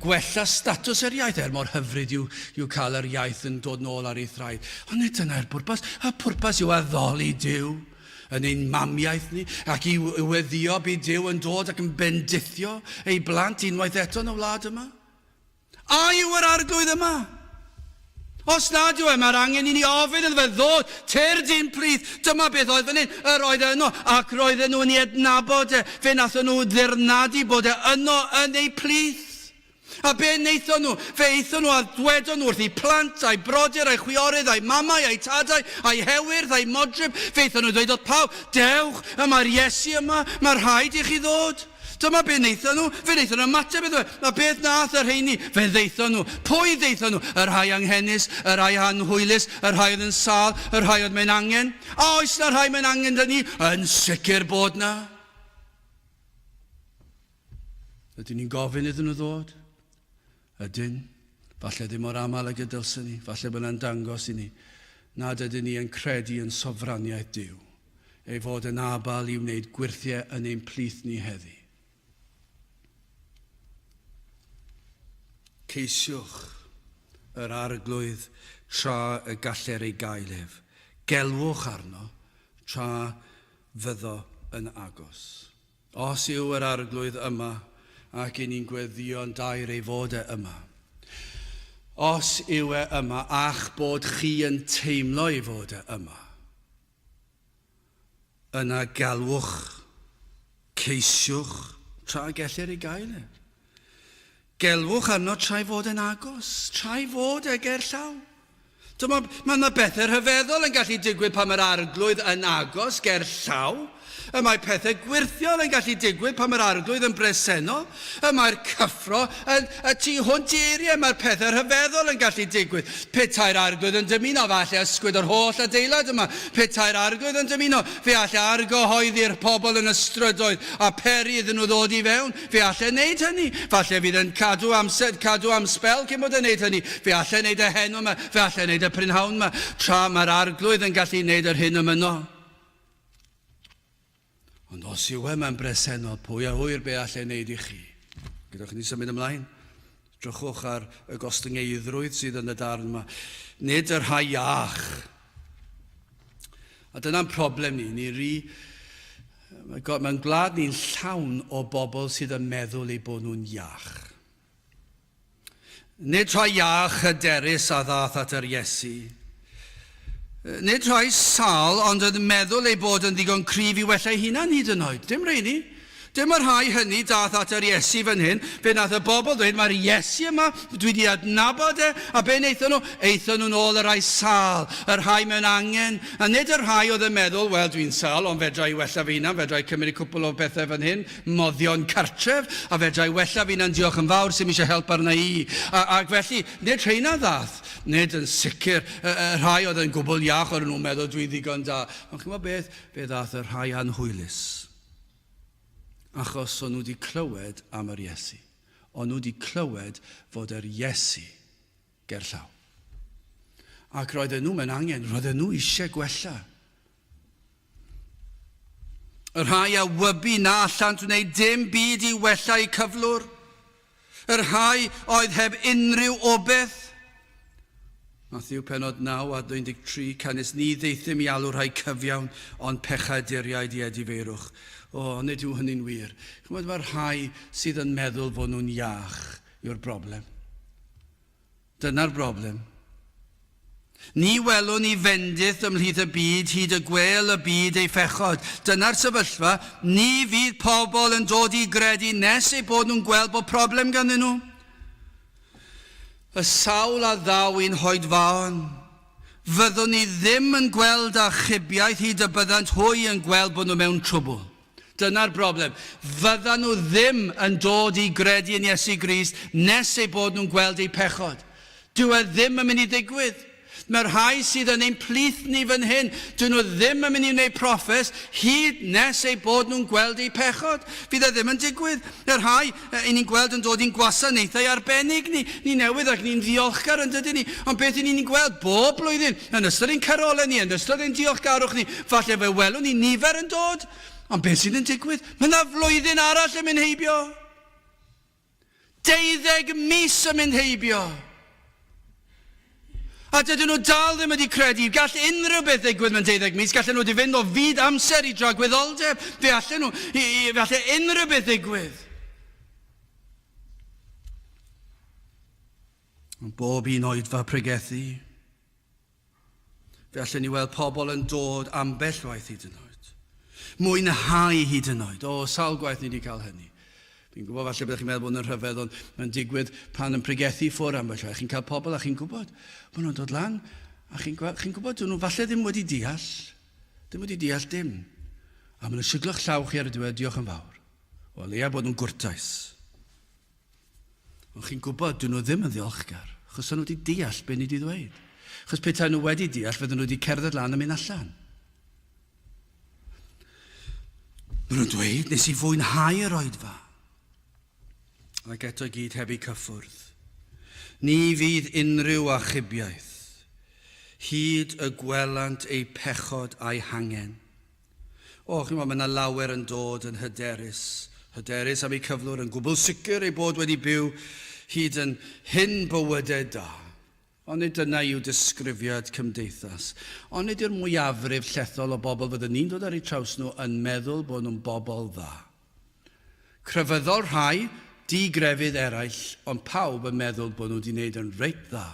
gwella statws yr iaith, er mor hyfryd yw, yw cael yr iaith yn dod nôl ar ei thraed. Ond nid dyna'r pwrpas. Y pwrpas yw addoli Duw yn ein mamiaith ni, ac i weddio bydd Duw yn dod ac yn bendithio ei blant unwaith eto yn y wlad yma. A yw yr Arglwydd yma? Os nad yw e, mae'r angen i ni ofyn iddo fe ddod, tyrd i'n plith. Dyma beth oedd fan hyn. Yr oedd e yno, ac roedden nhw yn ei adnabod e. Fe wnaethon nhw ddirnadu bod e yno yn eu plith. A be wnaethon nhw? Fe aethon nhw a ddwedon nhw wrth eu plant, a'u brodyr, a'u chwiorydd, a'u mamau, a'u tadau, a'u hewyrth, a'u modryb. Fe aethon nhw ddweud wrth pawb, Dewch, y mae'r Iesu yma, mae rhaid i chi ddod. Dyma be wnaethon nhw. Fe wnaethon nhw ymateb iddo fe. A beth nath y rheini? Fe ddaethon nhw. Pwy ddaethon nhw? Y rhai anghenus, y rhai anhwylus, y rhai oedd yn sâl, y rhai oedd mewn angen. A oes 'na rhai mewn angen 'da ni? Yn sicr bod 'na. Ydyn ni'n gofyn iddyn nhw ddod? Ydyn. Falle ddim mor aml ag y dylsen ni. Falle bod yna'n dangos i ni nad ydyn ni yn credu yn sofraniaeth Duw, ei fod yn abal i wneud gwyrthiau yn ein plith ni heddi. Ceisiwch yr Arglwydd tra y galler ei gael ef. Gelwch arno tra fyddo yn agos. Os yw yr Arglwydd yma, ac i ni'n gweddïo'n daer ei fod e yma. Os yw e yma, a'ch bod chi yn teimlo ei fod e yma, yna galwch, ceisiwch, tra gellir ei gael e. Gelwch arno tra'i fod e'n agos, tra'i fod e ger llaw. Dyma, mae yna bethau rhyfeddol yn gallu digwydd pan mae'r Arglwydd yn agos ger llaw. Y mae pethau gwyrthiol yn gallu digwydd pan mae'r Arglwydd yn bresennol. Y mae'r cyffro yn y tu hwnt i eiriau. Mae'r pethau rhyfeddol yn gallu digwydd. Petai'r Arglwydd yn dymuno, fe allai ysgwyd yr holl adeilad yma. Petai'r Arglwydd yn dymuno, fe allai argyhoeddi'r pobl yn y strydoedd a peri iddyn nhw ddod i fewn. Fe allai wneud hynny. Falle fydd yn cadw amser, cadw am sbel cyn bod yn wneud hynny. Fe allai wneud e heno yma. Fe allai wneud e prynhawn yma. Tra mae'r Arglwydd yn gallu wneud yr hyn y mynno. Ond os yw e mae'n bresennol, pwy a ŵyr be all e wneud i chi? Gadewch i ni symud ymlaen. Drychwch ar y gostyngeiddrwydd sydd yn y darn yma. Nid y rhai iach. A dyna'n problem ni. Ni ri... Mae'n gwlad ni'n llawn o bobl sydd yn meddwl eu bod nhw'n iach. Nid rhai iach hyderus a ddaeth at yr Iesu. Nid rhai sâl ond yn meddwl eu bod yn ddigon cryf i wella eu hunan hyd yn oed. Dim rheini. Dim y rhai hynny dath at yr Iesu fan hyn. Fe nath y bobl ddweud, mae'r Iesu yma, dwi wedi adnabod e. A be wnaethon nhw? Aethon nhw'n ôl y rhai sâl, y rhai mewn angen, a nid y rhai oedd yn meddwl, wel, dwi'n sâl, ond fedra i wella fy hunan, fedra i cymryd cwpl o bethau fan hyn, moddion cartref, a fedra i wella fy hunan, diolch yn fawr, sy'm eisiau help arna i. A, ac felly, nid rheina ddath, nid yn sicr y, y rhai oedd yn gwbl iach, oedden nhw'n meddwl dwi'n ddigon da. Ond chi'n gwybod beth? Fe ddath y rhai anhwylus. Achos o'n nhw wedi clywed am yr Iesu. O'n nhw wedi clywed fod yr Iesu gerllaw. Ac roedden nhw mewn angen, roedden nhw eisiau gwella. Y rhai a wybu na allant wneud dim byd i wella eu cyflwr. Y rhai oedd heb unrhyw obaith. Mathew penod 9 a 13, canys ni ddaethum i alw rhai cyfiawn, ond pechaduriaid i edifeirwch. O, nid yw hynny'n wir. Chymod, mae'r rhai sydd yn meddwl fod nhw'n iach yw'r broblem. Dyna'r broblem. Ni welwn ni fendith ymhlith y byd hyd y gwêl y byd ei phechod. Dyna'r sefyllfa. Ni fydd pobl yn dod i gredu nes eu bod nhw'n gweld bod problem ganddyn nhw. Y sawl a ddaw i'n hoedfaon, fyddwn ni ddim yn gweld achubiaeth hyd y byddant hwy yn gweld bod nhw mewn trwbl. Dyna'r broblem. Fyddan nhw ddim yn dod i gredu yn Iesu Grist nes eu bod nhw'n gweld eu pechod. Dyw e ddim yn mynd i ddigwydd. Mae'r rhai sydd yn ein plith ni fan hyn, dyn nhw ddim yn mynd i wneud proffes hyd nes eu bod nhw'n gweld eu pechod. Fydd e ddim yn digwydd. Y rhai i ni'n gweld yn dod i'n gwasanaethau arbennig ni, ni newydd ac ni'n ddiolchgar yn dydyn ni, ond beth i ni'n gweld bob blwyddyn, yn ystod ein carolau ni, yn ystod ein diolchgarwch ni, falle fe welwn ni nifer yn dod, ond beth sydd yn digwydd? Mae yna flwyddyn arall yn mynd heibio. Deuddeg mis yn mynd heibio. A dydyn nhw dal ddim wedi credu. Gall unrhyw beth ddigwydd mewn deuddeg mis. Gallen nhw wedi fynd o fyd amser i dragwyddoldeb. Fe allen nhw, i, i, fe alle unrhyw beth ddigwydd. Ond bob un oedfa pregethu, fe allen ni weld pobl yn dod ambell waith hyd yn oed. Mwynhau hyd yn oed. O, sawl gwaith ni wedi cael hynny. Fi'n gwybod falle byddech chi'n meddwl bod yn rhyfedd, ond mae'n digwydd pan yn pregethu ffwr ambell waith. Chi'n cael pobl a chi'n gwybod, maen nhw'n dod lan, a chi'n chi gwybod, dyn nhw falle ddim wedi deall, ddim wedi deall dim. A maen nhw'n siglo'ch llaw chi ar y diwedd, diolch yn fawr. O leia bod nhw'n gwrtais. Ond chi'n gwybod, dyn nhw ddim yn ddiolchgar, achos o'n nhw wedi deall be ni wedi ddweud. Achos petai nhw wedi deall, fydden nhw wedi cerdded lan a mynd allan. Maen nhw'n dweud, nes i fwynhau yr oedfa. Ac eto i gyd heb eu cyffwrdd. Ni fydd unrhyw achubiaeth, hyd y gwelant eu pechod a'u hangen. O, chi'n gwybod, mae yna lawer yn dod yn hyderus, hyderus am eu cyflwr, yn gwbl sicr eu bod wedi byw hyd yn hyn bywydau da. Ond nid dyna yw disgrifiad cymdeithas. Ond nid yw'r mwyafrif llethol o bobl fyddwn ni'n dod ar eu traws nhw yn meddwl bod nhw'n bobl dda. Crefyddol rhai, di-grefydd eraill, ond pawb yn meddwl bod nhw wedi wneud yn reit dda.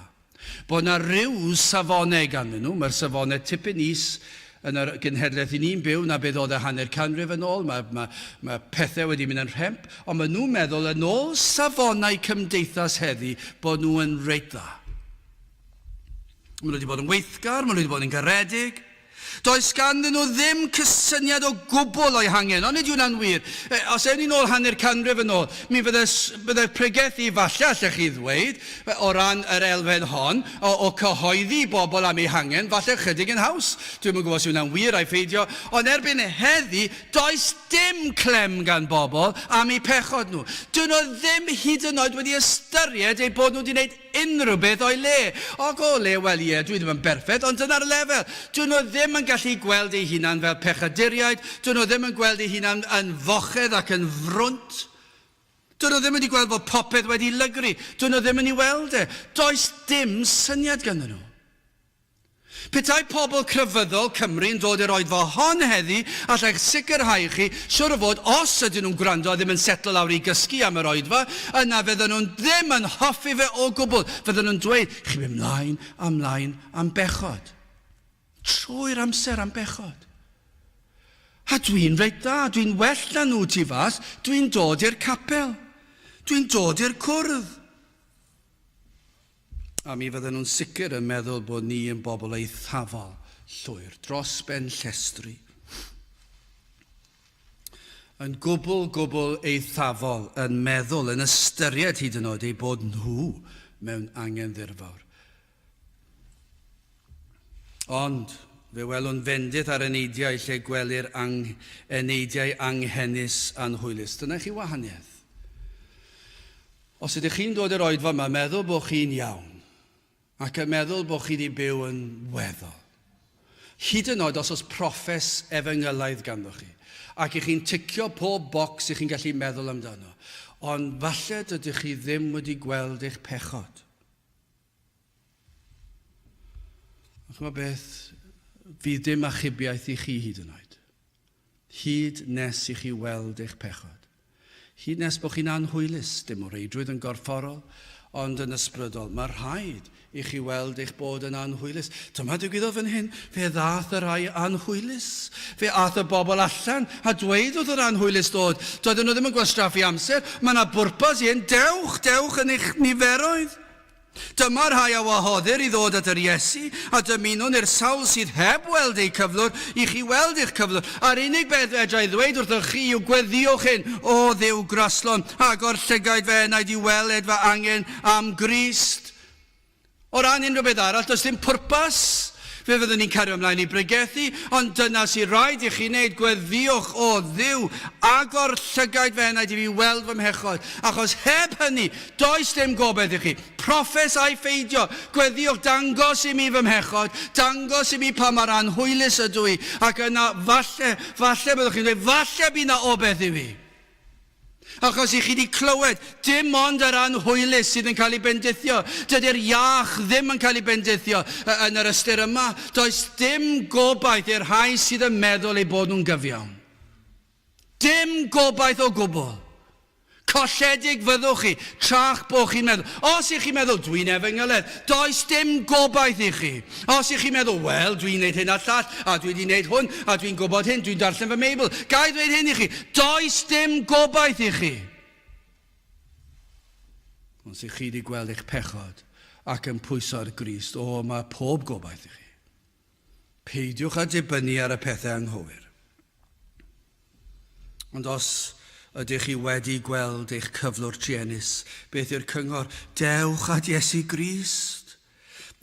Bod 'na ryw safonau ganddyn nhw, mae'r safonau tipyn is yn yr genhedlaeth i ni'n byw na beth oedd e hanner canrif yn ôl, mae, mae, mae pethau wedi mynd yn rhemp, ond maen nhw'n meddwl yn ôl safonau cymdeithas heddi bod nhw yn reit dda. Maen nhw wedi bod yn weithgar, maen nhw wedi bod yn garedig. Does ganddyn nhw ddim cysyniad o gwbl o'i hangen, ond nid yw hwnna'n wir. Os ewn ni'n ôl hanner canrif yn ôl, mi fydde, bydde pregethu falle, allech chi ddweud, o ran yr elfen hon, o, o cyhoeddi i bobl am eu hangen, falle chydig yn haws. Dwi'm yn gwybod os yw hwnna'n wir ai pheidio, ond erbyn heddi, does dim clem gan bobl am eu pechod nhw. Dyn nhw ddim hyd yn oed wedi ystyried eu bod nhw wedi gwneud unrhyw beth o'i le. Ac o le, wel ie, dwi ddim yn berffaith, ond dyna'r lefel. Dyn nhw ddim yn gallu gweld eu hunan fel pechaduriaid, dyn nhw ddim yn gweld eu hunan yn fochedd ac yn frwnt. Dyn nhw ddim wedi gweld bod popeth wedi lygru, dyn nhw ddim yn ei weld e. Does dim syniad ganddyn nhw. Petai pobl crefyddol Cymru yn dod i'r oedfa hon heddi, alla i'ch sicrhau chi, siwr o fod, os ydyn nhw'n gwrando a ddim yn setlo lawr i gysgu am yr oedfa, yna fydden nhw'n ddim yn hoffi fe o gwbl. Fydden nhw'n dweud, chi'n mynd mlaen a mlaen am bechod. Trwy'r amser am bechod. A dwi'n reit dda, dwi'n well na nhw tu fas, dwi'n dod i'r capel. Dwi'n dod i'r cwrdd. A mi fydden nhw'n sicr yn meddwl bod ni yn bobl eithafol llwyr, dros ben llestri. Yn gwbl, gwbl eithafol, yn meddwl, yn ystyried hyd yn oed eu bod nhw mewn angen ddirfawr. Ond fe welwn fendith ar eneidiau lle gwelir ang eneidiau anghenus anhwylus. Dyna chi wahaniaeth. Os ydych chi'n dod i'r oedfa yma meddwl bod chi'n iawn, ac yn meddwl bod chi wedi byw yn weddol, hyd yn oed os oes proffes efengylaidd ganddo chi, ac i chi'n ticio pob bocs i chi'n gallu meddwl amdano, ond falle dydych chi ddim wedi gweld eich pechod. Ond chymod beth, fydd dim achubiaeth i chi hyd yn oed. Hyd nes i chi weld eich pechod. Hyd nes bod chi'n anhwylus, dim o reidrwydd yn gorfforol, ond yn ysbrydol. Mae rhaid i chi weld eich bod yn anhwylus. Dyma digwyddodd fan hyn. Fe ddaeth y rhai anhwylus. Fe aeth y bobl allan a dweud wrth yr anhwylus dod. Doedden nhw ddim yn gwastraffu amser. Mae yna bwrpas i hyn. Dewch, dewch yn eich niferoedd. Dyma'r rhai a wahoddir i ddod at yr Iesu, a dymunwn i'r sawl sydd heb weld eu cyflwr, i chi weld eich cyflwr. A'r unig beth fedra i ddweud wrthoch chi yw gweddïwch hyn, O Dduw graslon, agor llygaid fy enaid i weled fy angen am Grist. O ran unrhyw beth arall, does dim pwrpas. Fe fyddwn ni'n cario ymlaen i bregethu, ond dyna sydd rhaid i chi wneud, gweddïwch, O Dduw, agor llygaid fy enaid i fi weld fy mhechod, achos heb hynny, does dim gobaith i chi. Proffes ai pheidio, gweddïwch, dangos i mi fy mhechod, dangos i mi pa mor anhwylus ydw i, ac yna, falle, falle byddwch chi'n dweud, falle bydd 'na obaith i fi. Achos i chi 'di clywed, dim ond yr anhwylus sydd yn cael ei bendithio. Dydy'r iach ddim yn cael ei bendithio yn yr ystyr yma. Does dim gobaith i'r rhai sydd yn meddwl eu bod nhw'n gyfiawn. Dim gobaith o gwbl. Colledig fyddwch chi, tra'ch bod chi'n meddwl. Os ych chi'n meddwl, dwi'n efengyledd, does dim gobaith i chi. Os ych chi'n meddwl, wel, dwi'n gwneud hyn a'r llall, a dwi wedi gwneud hwn, a dwi'n gwybod hyn, dwi'n darllen fy Meibl. Ga i ddweud hyn i chi? Does dim gobaith i chi. Ond os ych chi wedi gweld eich pechod ac yn pwyso ar Grist, o, mae pob gobaith i chi. Peidiwch â dibynnu ar y pethau anghywir. Ond os ydych chi wedi gweld eich cyflwr truenus, beth yw'r cyngor? Dewch at Iesu Grist.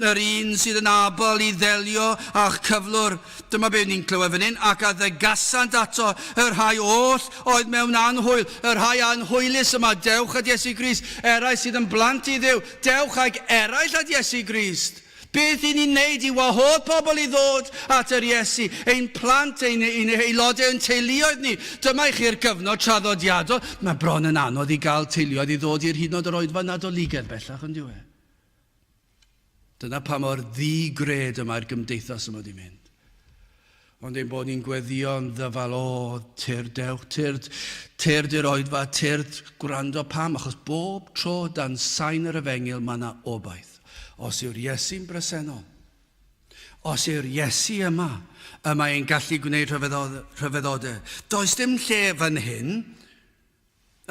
Yr un sydd yn abl i ddelio â'ch cyflwr. Dyma beth ni'n clywed fan hyn, ac a ddygasant ato y rhai oll oedd mewn anhwyl, y rhai anhwylus yma, dewch at Iesu Grist. Eraill sydd yn blant i Dduw, dewch ag eraill at Iesu Grist. Beth i ni'n wneud i wahodd pobl i ddod at yr Iesu, ein plant, ein, ein aelodau, ein teuluoedd ni? Dyma i chi'r gyfnod traddodiadol. Mae bron yn anodd i gael teuluoedd i ddod i'r hyd yn oed yr oedfa Nadoligaidd bellach, yn dyw e? Dyna pa mor ddi-gred y mae'r gymdeithas yma wedi mynd. Ond ein bod ni'n gweddïo'n ddyfal, o, tyrd, dewch, tyrd, tyrd i'r oedfa, tyrd, gwrando pam, achos bob tro dan sain yr efengyl mae yna obaith. Os yw'r Iesu'n bresennol, os yw'r Iesu yma, y mae e'n gallu gwneud rhyfeddodau. Does dim lle fan hyn,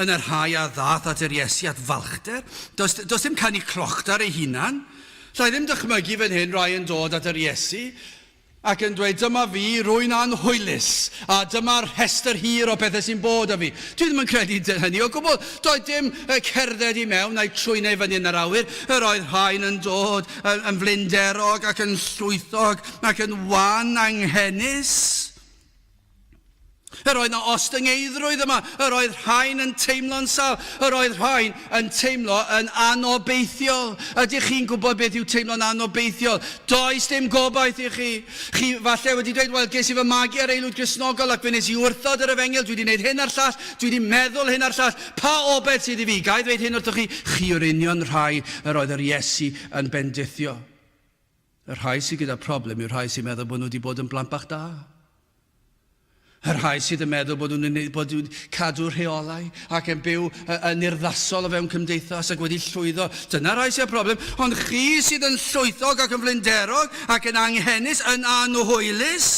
yn y rhai a ddaeth at yr Iesu at falchder. Does, does dim canu clochdar ei hunan. Llai ddim dychmygu fan hyn rai yn dod at yr Iesu. Ac yn dweud, dyma fi, rwy'n anhwylus, a dyma'r rhestr hir o bethau sy'n bod â fi. Dwi ddim yn credu hynny o gwbl. Doedd dim cerdded i mewn a'i trwynau fyny yn yr awyr. Yr oedd rhain yn dod yn flinderog ac yn llwythog ac yn wan anghenus. Yr oedd 'na ostyngeiddrwydd yma. Yr oedd rhain yn teimlo'n sâl. Yr oedd rhain yn teimlo yn anobeithiol. Ydych chi'n gwybod beth yw teimlo'n anobeithiol? Does dim gobaith i chi. Chi falle wedi dweud, wel, ges i fy magu ar aelwyd Gristnogol ac fe wnes i wrthod yr efengyl, dwi wedi gwneud hyn a'r llall, dwi wedi meddwl hyn a'r llall. Pa obaith sydd i fi? Ga i ddweud hyn wrthoch chi? Chi yw'r union rhai yr oedd yr Iesu yn bendithio. Y rhai sydd gyda problem yw'r rhai sy'n meddwl bod nhw wedi bod yn blant bach da. Y rhai sydd yn meddwl bod nhw'n bod nhw'n cadw rheolau ac yn byw yn urddasol o fewn cymdeithas ac wedi llwyddo. Dyna rhai sydd â problem. Ond chi sydd yn llwythog ac yn flinderog ac yn anghenus, yn anhwylus,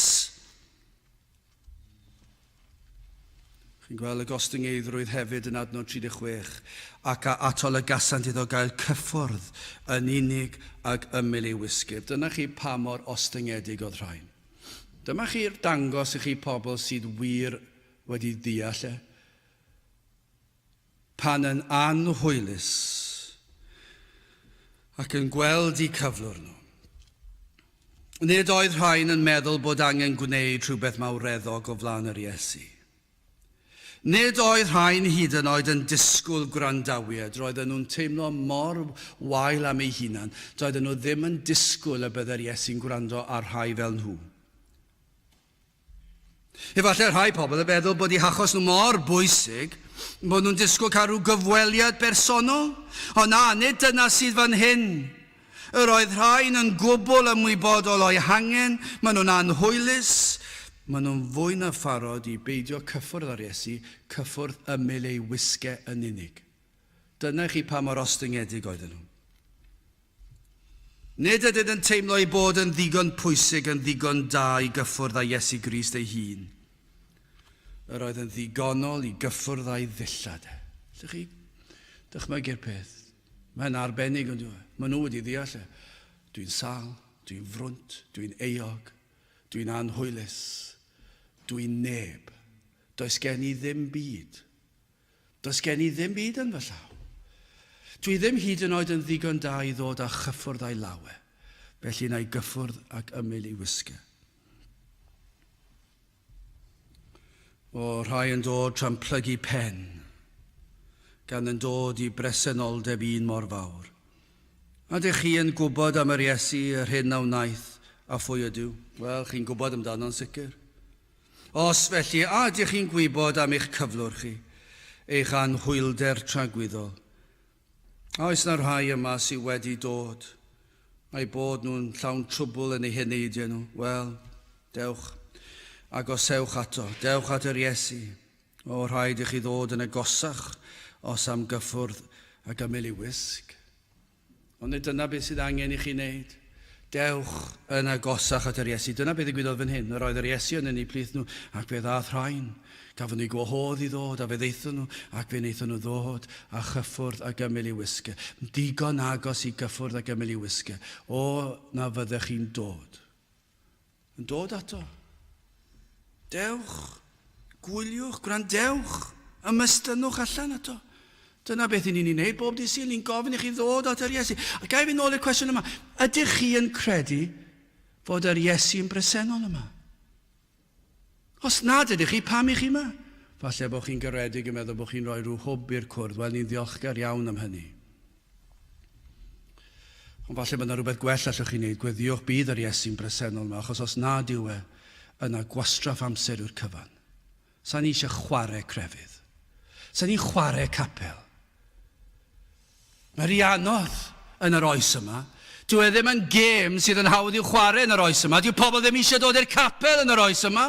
Chi'n gweld y gostyngeiddrwydd hefyd yn adnod 36, ac a atolygasant iddo gael cyffwrdd yn unig ag ymyl ei wisgif. Dyna chi pa mor ostyngedig oedd rhain. Dyma chi'r dangos i chi pobl sydd wir wedi ddeall e. Pan yn anhwylus ac yn gweld eu cyflwr nhw. Nid oedd rhain yn meddwl bod angen gwneud rhywbeth mawreddog o flaen yr Iesu. Nid oedd rhain hyd yn oed yn disgwyl gwrandawiad, roedden nhw'n teimlo mor wael am eu hunan, doedden nhw ddim yn disgwyl y byddai'r Iesu'n gwrando ar rhai fel nhw. Efallai rhai pobl yn meddwl bod eu hachos nhw mor bwysig bod nhw'n disgwyl cael rhyw gyfweliad bersonol. Ond na, nid dyna sydd fan hyn. Yr oedd rhain yn gwbl ymwybodol o'u hangen, maen nhw'n anhwylus, maen nhw'n fwy na pharod i beidio cyffwrdd â'r Iesu, cyffwrdd ymyl ei wisge yn unig. Dyna i chi pa mor ostyngedig oedden nhw. Nid ydyn yn teimlo eu bod yn ddigon pwysig, yn ddigon da i gyffwrdd â Iesu Grist ei hun. Yr oedd yn ddigonol i gyffwrdd â'i ddillad e. Llwch chi dychmygu'r peth? Mae'n arbennig ond yw e. Maen nhw wedi ddeall e. Dwi'n sâl, dwi'n frwnt, dwi'n euog, dwi'n anhwylus, dwi'n neb. Does gen i ddim byd. Does gen i ddim byd yn fy llaw. Dwi ddim hyd yn oed yn ddigon da i ddod â chyffwrdd â'i law e, felly na i gyffwrdd ac ymyl i wisge. O, rhai yn dod tra'n plygu pen, gan yn dod i bresenoldeb un mor fawr. A ydych chi yn gwybod am yr Iesu, yr hyn a wnaeth, a phwy ydyw? Wel, chi'n gwybod amdano'n sicr. Os felly, a ydych chi'n gwybod am eich cyflwr chi, eich anhwylder tragwyddol? A oes 'na rhai yma sydd wedi dod, a'u bod nhw'n llawn trwbl yn eu heneidiau nhw? Wel, dewch, agosewch ato, dewch at yr Iesu. O, rhaid i chi ddod yn agosach os am gyffwrdd ag ymyl ei wisg. Ond nid dyna beth sydd angen i chi wneud. Dewch yn agosach at yr Iesu. Dyna beth ddigwyddodd fan hyn. Yr oedd yr Iesu yn eu plith nhw, ac fe ddaeth rhain. Gafon nhw gwahodd i ddod, a fe ddaethon nhw, ac fe wnaethon nhw ddod a chyffwrdd ag ymyl ei wisg. Digon agos i gyffwrdd ag ymyl ei wisg. O, na fyddech chi'n dod. Yn dod ato. Dewch, gwyliwch, gwrandewch, ymestynnwch allan ato. Dyna beth i ni'n ei wneud bob dydd Sul, ni'n gofyn i chi ddod at yr Iesu. A ga i fynd nôl i'r cwestiwn yma, ydych chi yn credu fod yr Iesu yn bresennol yma? Os nad ydych chi, pam i chi yma? Falle bod chi'n garedig yn meddwl bod chi'n rhoi rhyw hwb i'r cwrdd. Wel, ni'n ddiolchgar iawn am hynny. Ond falle bod yna rhywbeth gwell allwch chi wneud. Gweddïwch bydd yr Iesu'n bresennol yma, achos os nad yw e, yna gwastraff amser yw'r cyfan. Sa ni eisiau chwarae crefydd. Sa ni'n chwarae capel. Mae rhy anodd yn yr oes yma. Dyw e ddim yn gêm sydd yn hawdd i'w chwarae yn yr oes yma. Dyw pobl ddim eisiau dod i'r capel yn yr oes yma.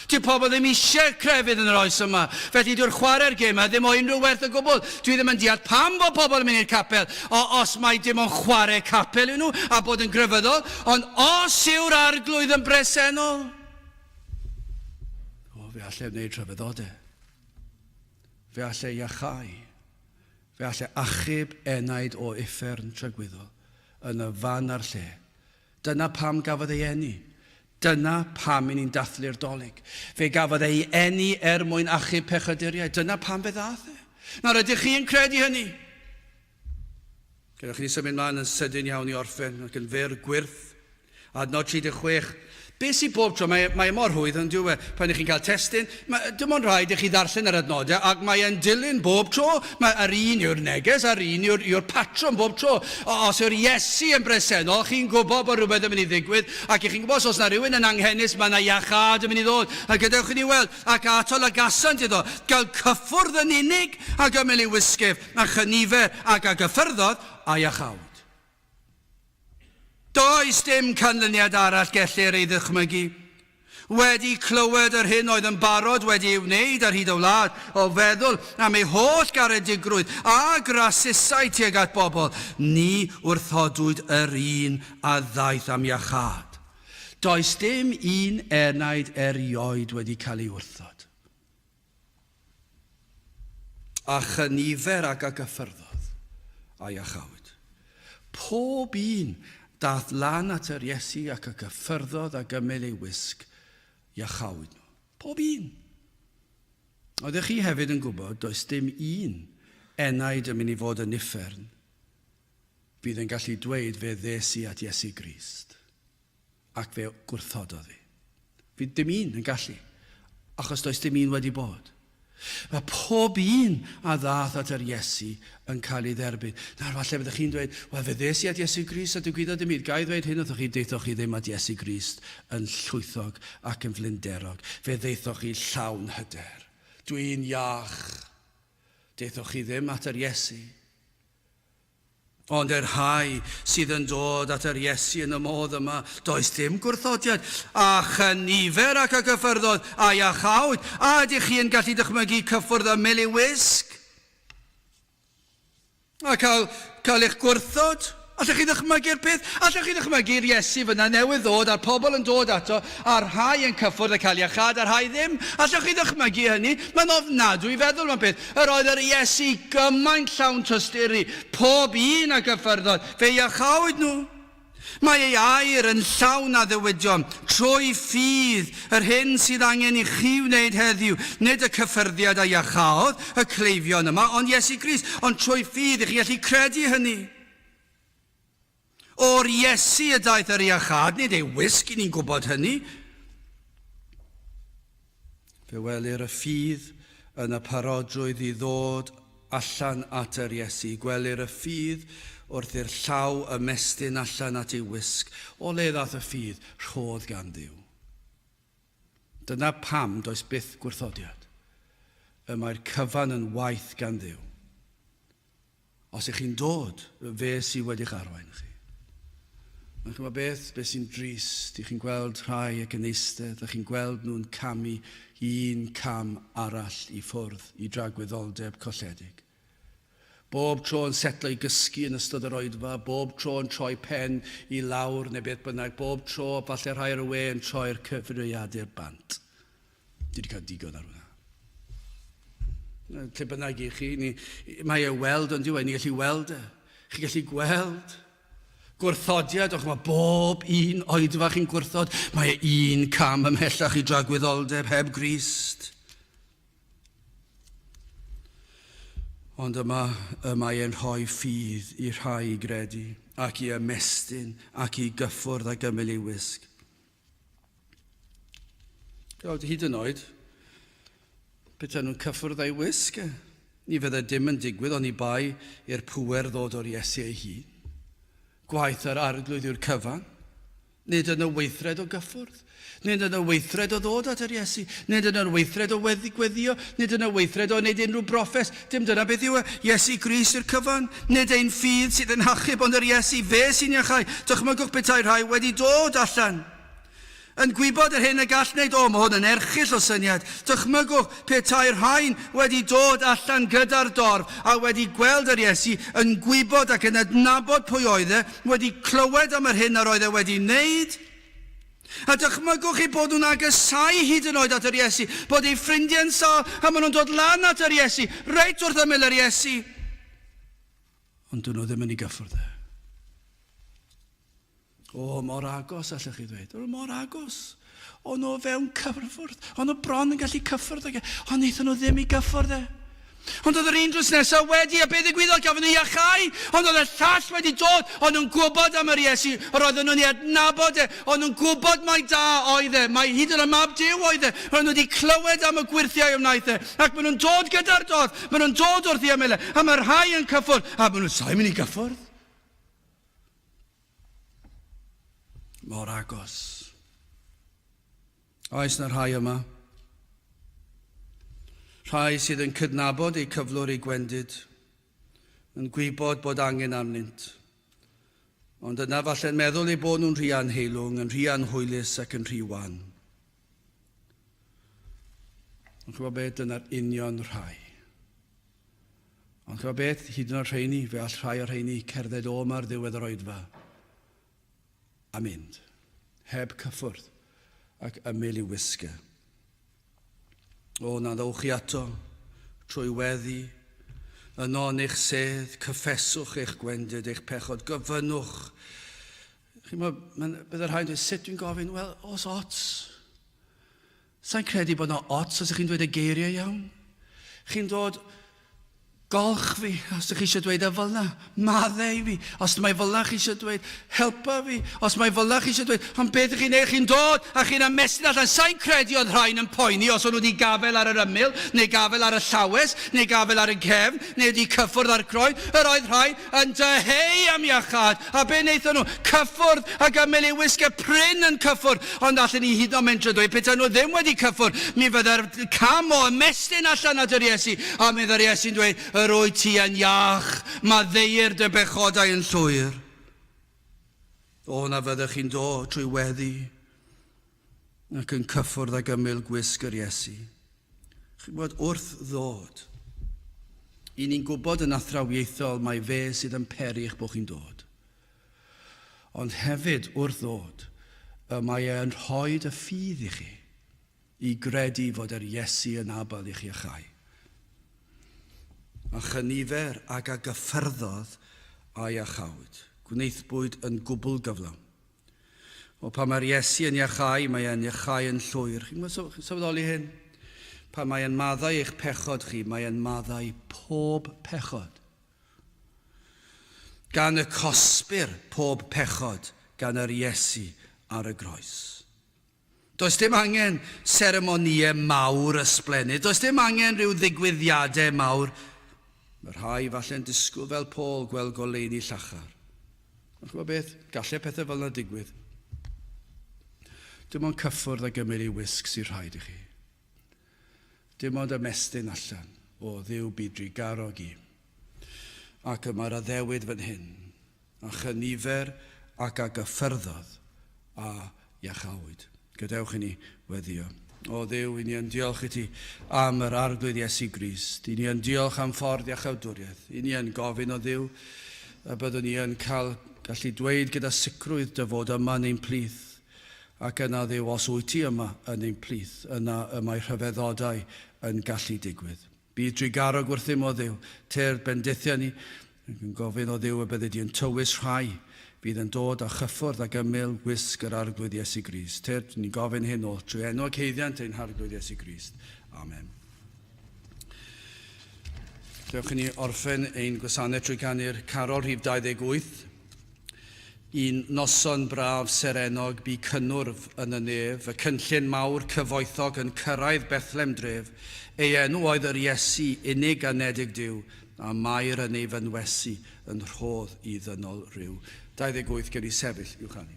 Dyw pobl ddim eisiau crefydd yn yr oes yma. Felly dyw'r chwarae'r gêm yma ddim o unrhyw werth o gwbl. Dwi ddim yn deall pam fod pobl yn mynd i'r capel o, os mai dim ond chwarae capel yw nhw a bod yn grefyddol. Ond os yw'r Arglwydd yn bresennol, o, fe allai wneud rhyfeddodau. Fe allai iachau. Fe allai achub enaid o uffern tragwyddol, yn y fan a'r lle. Dyna pam gafodd ei eni. Dyna pam i ni'n dathlu'r Dolig. Fe gafodd ei eni er mwyn achub pechaduriaid. Dyna pam fe ddaeth e. Nawr, ydych chi yn credu hynny? Gadewch i ni symud mlaen yn sydyn iawn i orffen ac yn fyr gwyrth. Adnod 36. Be sy'n bob tro, mae, mae e mor rhwydd yn dyw e, pan ych chi'n cael testun, mae, dim ond rhaid i chi ddarllen yr adnodau ac mae e'n dilyn bob tro. Mae yr un yw'r neges a'r un yw'r, yw'r patrwm bob tro. O, os yw'r Iesu yn bresennol, chi'n gwybod bod rhywbeth yn mynd i ddigwydd, ac i chi'n gwybod os oes yna rhywun yn anghenus, mae yna iachâd yn mynd i ddod. A gadewch i ni weld, ac atol a gasant iddo, gael cyffwrdd yn unig ag ymyl ei wisgef, a chynifer ag a gyffyrddodd, a iachawd. Does dim canlyniad arall gellir ei ddychmygu. Wedi clywed yr hyn oedd yn barod wedi ei wneud ar hyd y wlad, o feddwl am ei holl garedigrwydd a grasusau tuag at bobl, ni wrthodwyd yr un a ddaeth am iachâd. Does dim un enaid erioed wedi cael ei wrthod. A chynifer ag a gyffyrddodd, a iachawyd. Pob un dath lan at yr Iesu ac a gyffyrddodd ag ymyl ei wisg, iachawyd nhw. Pob un. Oeddech chi hefyd yn gwybod, does dim un enaid yn mynd i fod yn uffern fydd yn gallu dweud fe ddes i at Iesu Grist. Ac fe gwrthododd fi. Fydd dim un yn gallu, achos does dim un wedi bod. Mae pob un a ddaeth at yr Iesu yn cael ei dderbyn. Nawr, falle byddwch chi'n dweud, wel, fe ddes i at Iesu Grist a digwyddodd dim byd. Ga i ddweud hyn wrthoch chi, daethoch chi ddim at Iesu Grist yn llwythog ac yn flinderog. Fe ddaethoch chi llawn hyder. Dwi'n iach. Daethoch chi ddim at yr Iesu. Ond i'r rhai sydd yn dod at yr Iesu yn y modd yma, does dim gwrthodiad, a chynifer ac a gyffyrddodd a iachawyd. A ydych chi yn gallu dychmygu cyffwrdd ymyl ei wisg? A cael, cael eich gwrthod? Allech chi ddychmygu'r peth? Allech chi ddychmygu'r Iesu fyna newydd ddod a'r pobl yn dod ato a'r rhai yn cyffwrdd a cael iachâd a'r rhai ddim? Allwch chi ddychmygu hynny? Mae'n ofnadwy i feddwl am peth. Yr oedd yr Iesu gymaint llawn tosturi, pob un a gyffyrddodd, fe iachawyd nhw. Mae ei air yn llawn addewidion, trwy ffydd, yr hyn sydd angen i chi wneud heddiw, nid y cyffyrddiad a iachaodd y cleifion yma, ond Iesu Grist, ond trwy ffydd, i chi allu credu hynny. O'r Iesu y daeth yr iachâd, nid ei wisg, i ni'n gwybod hynny. Fe welir y ffydd yn y parodrwydd i ddod allan at yr Iesu. Gwelir y ffydd wrth i'r llaw ymestyn allan at ei wisg. O le ddaeth y ffydd? Rhodd gan Dduw. Dyna pam does byth gwrthodiad. Y mae'r cyfan yn waith gan Dduw. Os ych chi'n dod, fe sydd wedi'ch arwain chi. Ond chymod beth, beth sy'n drist, ych chi'n gweld rhai ac yn eistedd, a chi'n gweld nhw'n camu un cam arall i ffwrdd i dragwyddoldeb colledig. Bob tro yn setlo i gysgu yn ystod yr oedfa, bob tro yn troi pen i lawr neu beth bynnag, bob tro falle rhai ar y we yn troi'r cyfrifiadur bant. Dwi wedi cael digon ar hwnna. Lle bynnag i chi, ni, mae e weld ond yw e, ni gallu weld e. Chi gallu gweld gwrthodiad, och, mae bob un oedfa chi'n gwrthod, mae e un cam ymhellach i dragwyddoldeb heb Grist. Ond yma y mae e'n rhoi ffydd i rhai i gredu ac i ymestyn ac i gyffwrdd ag ymyl ei wisg. Gweld, hyd yn oed, petai nhw'n cyffwrdd â'i wisg e, ni fydde dim yn digwydd oni bai i'r pŵer ddod o'r Iesu ei hun. Gwaith yr Arglwydd yw'r cyfan. Nid yn y weithred o gyffwrdd, nid yn y weithred o ddod at yr Iesu, nid yn yr weithred o weddi gweddio, nid yn y weithred o wneud unrhyw broffes, dim dyna beth yw e. Iesu Grist yw'r cyfan. Nid ein ffydd sydd yn hachub, ond yr Iesu, fe sy'n iachau. Dychmygwch petai rhai wedi dod allan yn gwybod yr hyn y gall wneud. O, mae hwn yn erchyll o syniad. Dychmygwch petai rhain wedi dod allan gyda'r dorf a wedi gweld yr Iesu, yn gwybod ac yn adnabod pwy oedd e, wedi clywed am yr hyn yr oedd e wedi wneud. A dychmygwch eu bod nhw'n agosáu hyd yn oed at yr Iesu, bod eu ffrindiau'n sâl, a maen nhw'n dod lan at yr Iesu, reit wrth ymyl yr Iesu. Ond dyn nhw ddim yn ei gyffwrdd e. O, mor agos, allwch chi ddweud. O, mor agos. O'n nhw fewn cyffwrdd. O'n nhw bron yn gallu cyffwrdd ag e. Ond wnaethon nhw ddim i gyffwrdd e. Ond oedd yr un drws nesaf wedi, a beth ddigwyddodd? Gafon nhw iachau. Ond oedd y llall wedi dod. O'n nhw'n gwybod am yr Iesu. Yr oedden nhw'n ei adnabod e. O'n nhw'n gwybod mai da oedd e. Mai hyd yn oed mab Duw oedd e. Roedden nhw wedi clywed am y gwyrthiau wnaeth e. Ac maen nhw'n dod gyda'r dorf. Maen nhw'n dod wrth ei ymyl e. A mae rhai yn cyffwrdd. A maen nhw'n sa'n mynd i gyffwrdd. Mor agos. Oes na rhai yma? Rhai sydd yn cydnabod eu cyflwr eu gwendid, yn gwybod bod angen arnynt. Ond yna falle'n meddwl eu bod nhw'n rhy anheilwng, yn rhy anhwylus ac yn rhy wan. Ond chymod beth, dyna'r union rhai. Ond chymod beth, hyd yn oed rheini, fe all rhai o'r rheini cerdded o yma ar ddiwedd yr oedfa a mynd, heb cyffwrdd ac ymyl i'w wisg e. O, na ddowch chi ato trwy weddi, yno yn eich sedd, cyffeswch eich gwendid, eich pechod, gofynnwch. Chi'n meddwl, bydde rhai'n dweud, sut dwi'n gofyn? Wel, os ots. Sa'n credu bod 'na ots os ych chi'n dweud y geiriau iawn. Chi'n dod, golch fi, os ydych chi eisiau dweud e fel 'na, maddau i fi, os mae fel 'na chi eisiau dweud, helpa fi, os mae fel 'na chi eisiau dweud, ond beth ych chi'n neud, chi'n dod a chi'n ymestyn allan. Sa'n credu oedd rhain yn poeni os o'n nhw wedi gafael ar yr ymyl, neu gafael ar y llawes, neu gafael ar y cefn, neu wedi cyffwrdd â'r croen. Yr oedd rhai yn dyheu am iachâd, a be wnaethon nhw? Cyffwrdd ag ymyl ei wisg, y prin yn cyffwrdd, ond allen ni hyd yn oed mentro dweud petai nhw ddim wedi cyffwrdd, mi fydde'r cam o ymestyn allan at yr Iesu, a mi fydde'r Iesu'n dweud, Yr wyt ti yn iach, maddeuir dy bechodau yn llwyr. O, na fyddech chi'n dod trwy weddi ac yn cyffwrdd ag ymyl gwisg yr Iesu. Chi'n gwybod, wrth ddod, i ni'n gwybod yn athrawiaethol mai fe sydd yn peri eich bod chi'n dod. Ond hefyd, wrth ddod, y mae e'n rhoi y ffydd i chi i gredu fod yr Iesu yn abl i'ch iachau. A chynifer ag a gyffyrddodd a iachawyd, gwnaethbwyd yn gwbl gyflawn. O, pan mae'r Iesu yn iachau, mae e'n iachau yn llwyr. Chi'n gwybod sylweddoli hyn? Pan mae e'n maddau eich pechod chi, mae e'n maddau pob pechod. Gan y cosbir pob pechod gan yr Iesu ar y groes. Does dim angen seremonïau mawr ysblennydd, does dim angen rhyw ddigwyddiadau mawr. Mae rhai falle'n disgwyl fel Paul gweld goleuni llachar. Ond chymod beth, gallai pethau fel yna digwydd. Dim ond cyffwrdd ag ymyl i wisg sy'n rhaid i chi. Dim ond ymestyn allan, o Dduw byd drugarog i. Ac y mae'r addewid fan hyn, a chynifer ac a gyffyrddodd a iachawyd. Gadewch i ni weddio. O Dduw, i ni yn diolch i ti am yr Arglwydd Iesu Grist. I ni yn diolch am ffordd iachawdwriaeth. I ni yn gofyn o Dduw y byddwn ni yn cael gallu dweud gyda sicrwydd dy fod yma yn ein plith. Ac yna, Dduw, os wyt ti yma yn ein plith, yna y mae rhyfeddodau yn gallu digwydd. Bydd drugarog wrthym, o Dduw, tyrd bendithia ni, ac yn gofyn, o Dduw, y byddi di yn tywys rhai fydd yn dod â chyffwrdd ag ymyl wisg yr Arglwydd Iesu Grist. Tyrd, ni'n gofyn hyn oll trwy enw ac haeddiant ein Harglwydd Iesu Grist. Amen. Dewch i ni orffen ein gwasanaeth trwy ganu'r carol rhif 28. Un noson braf serennog bu cynnwrf yn y nef, y cynllun mawr cyfoethog yn cyrraedd Bethlem dref. Ei enw oedd yr Iesu, unig anedig Duw, a Mair yn ei fynwesu yn rhodd i ddynol ryw. 28 gewn ni sefyll i'w chanu.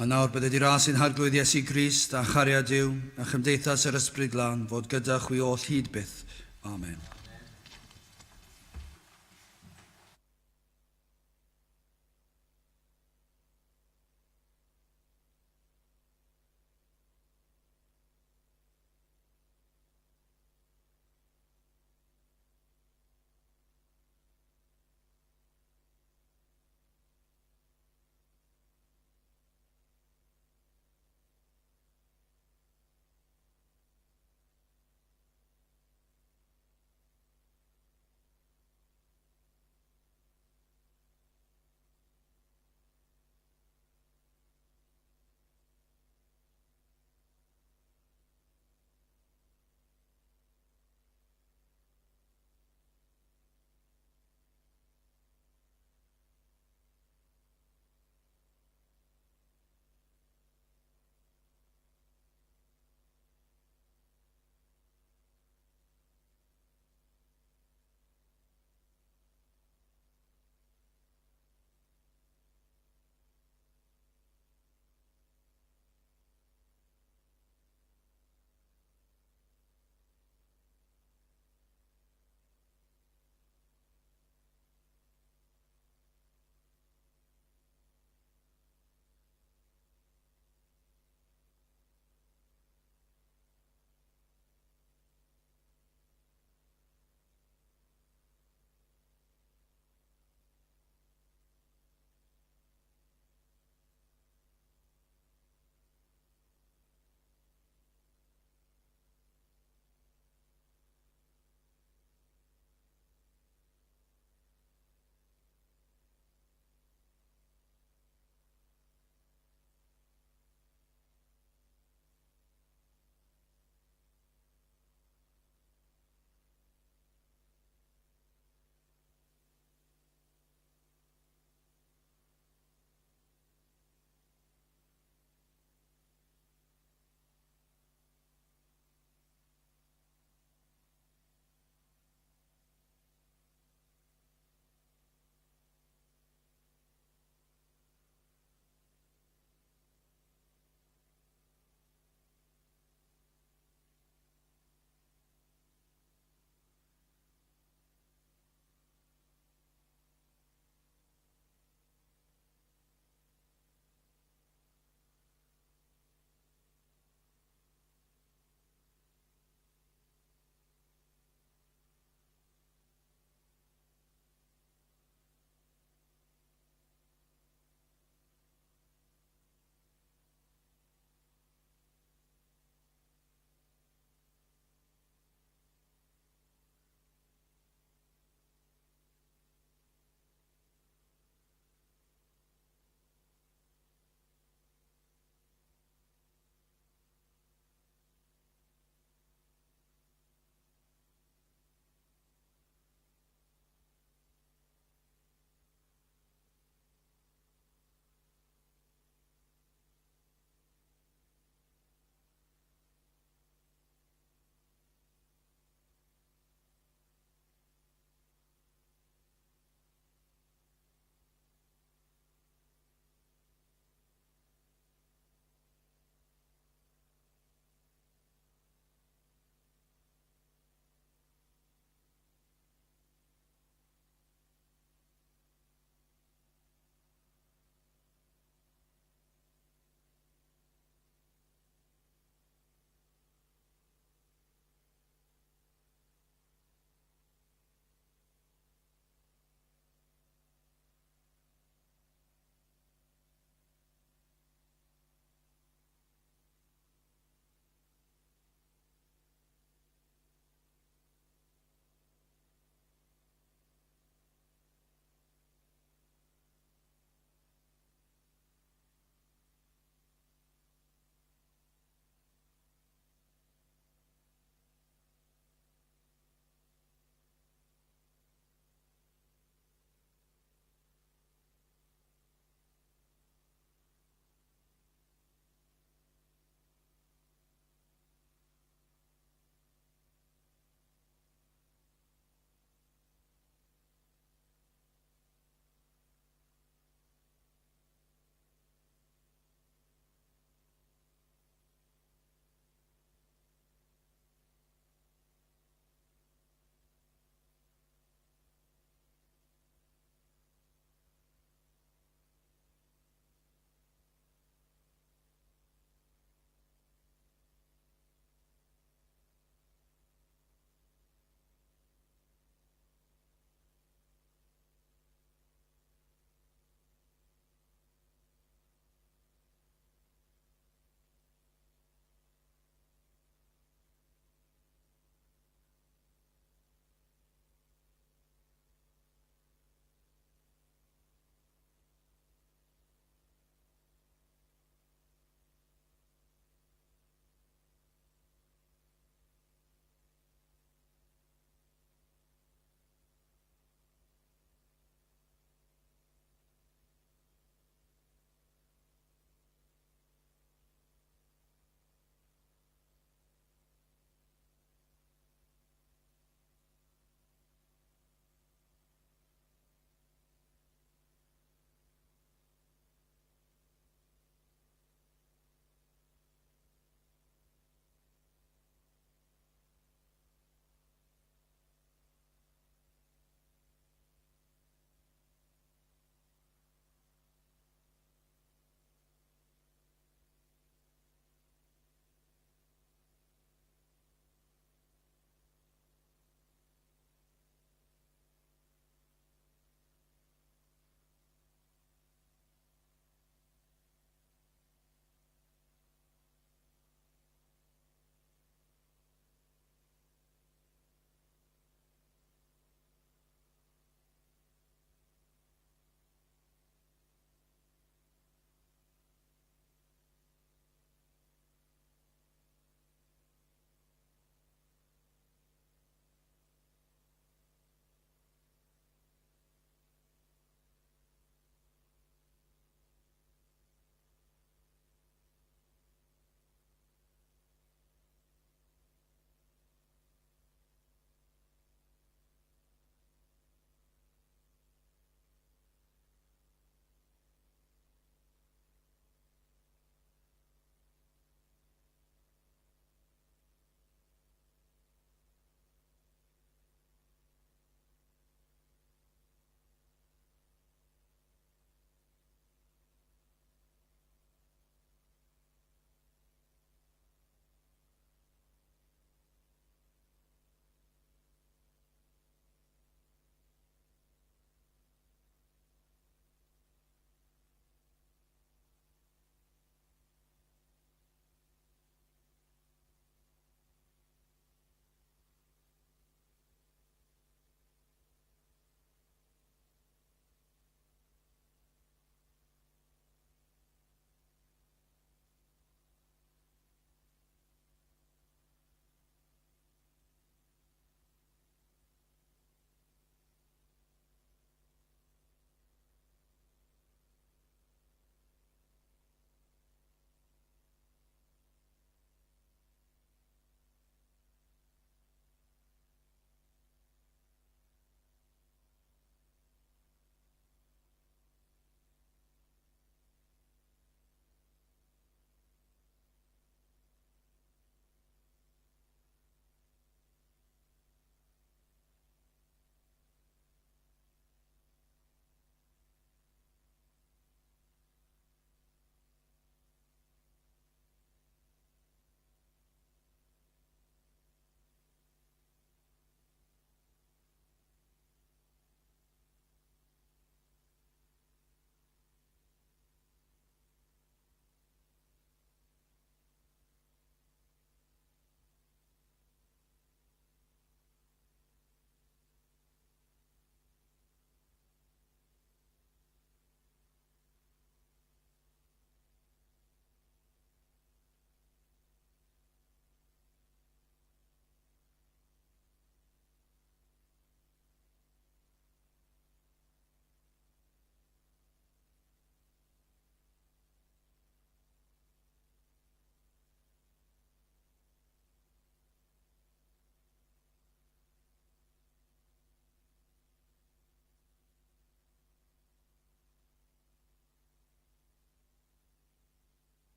A nawr bydded i ras ein Harglwydd Iesu Grist a chariad Duw a chymdeithas yr Ysbryd Glân fod gyda chwi oll hyd byth. Amen.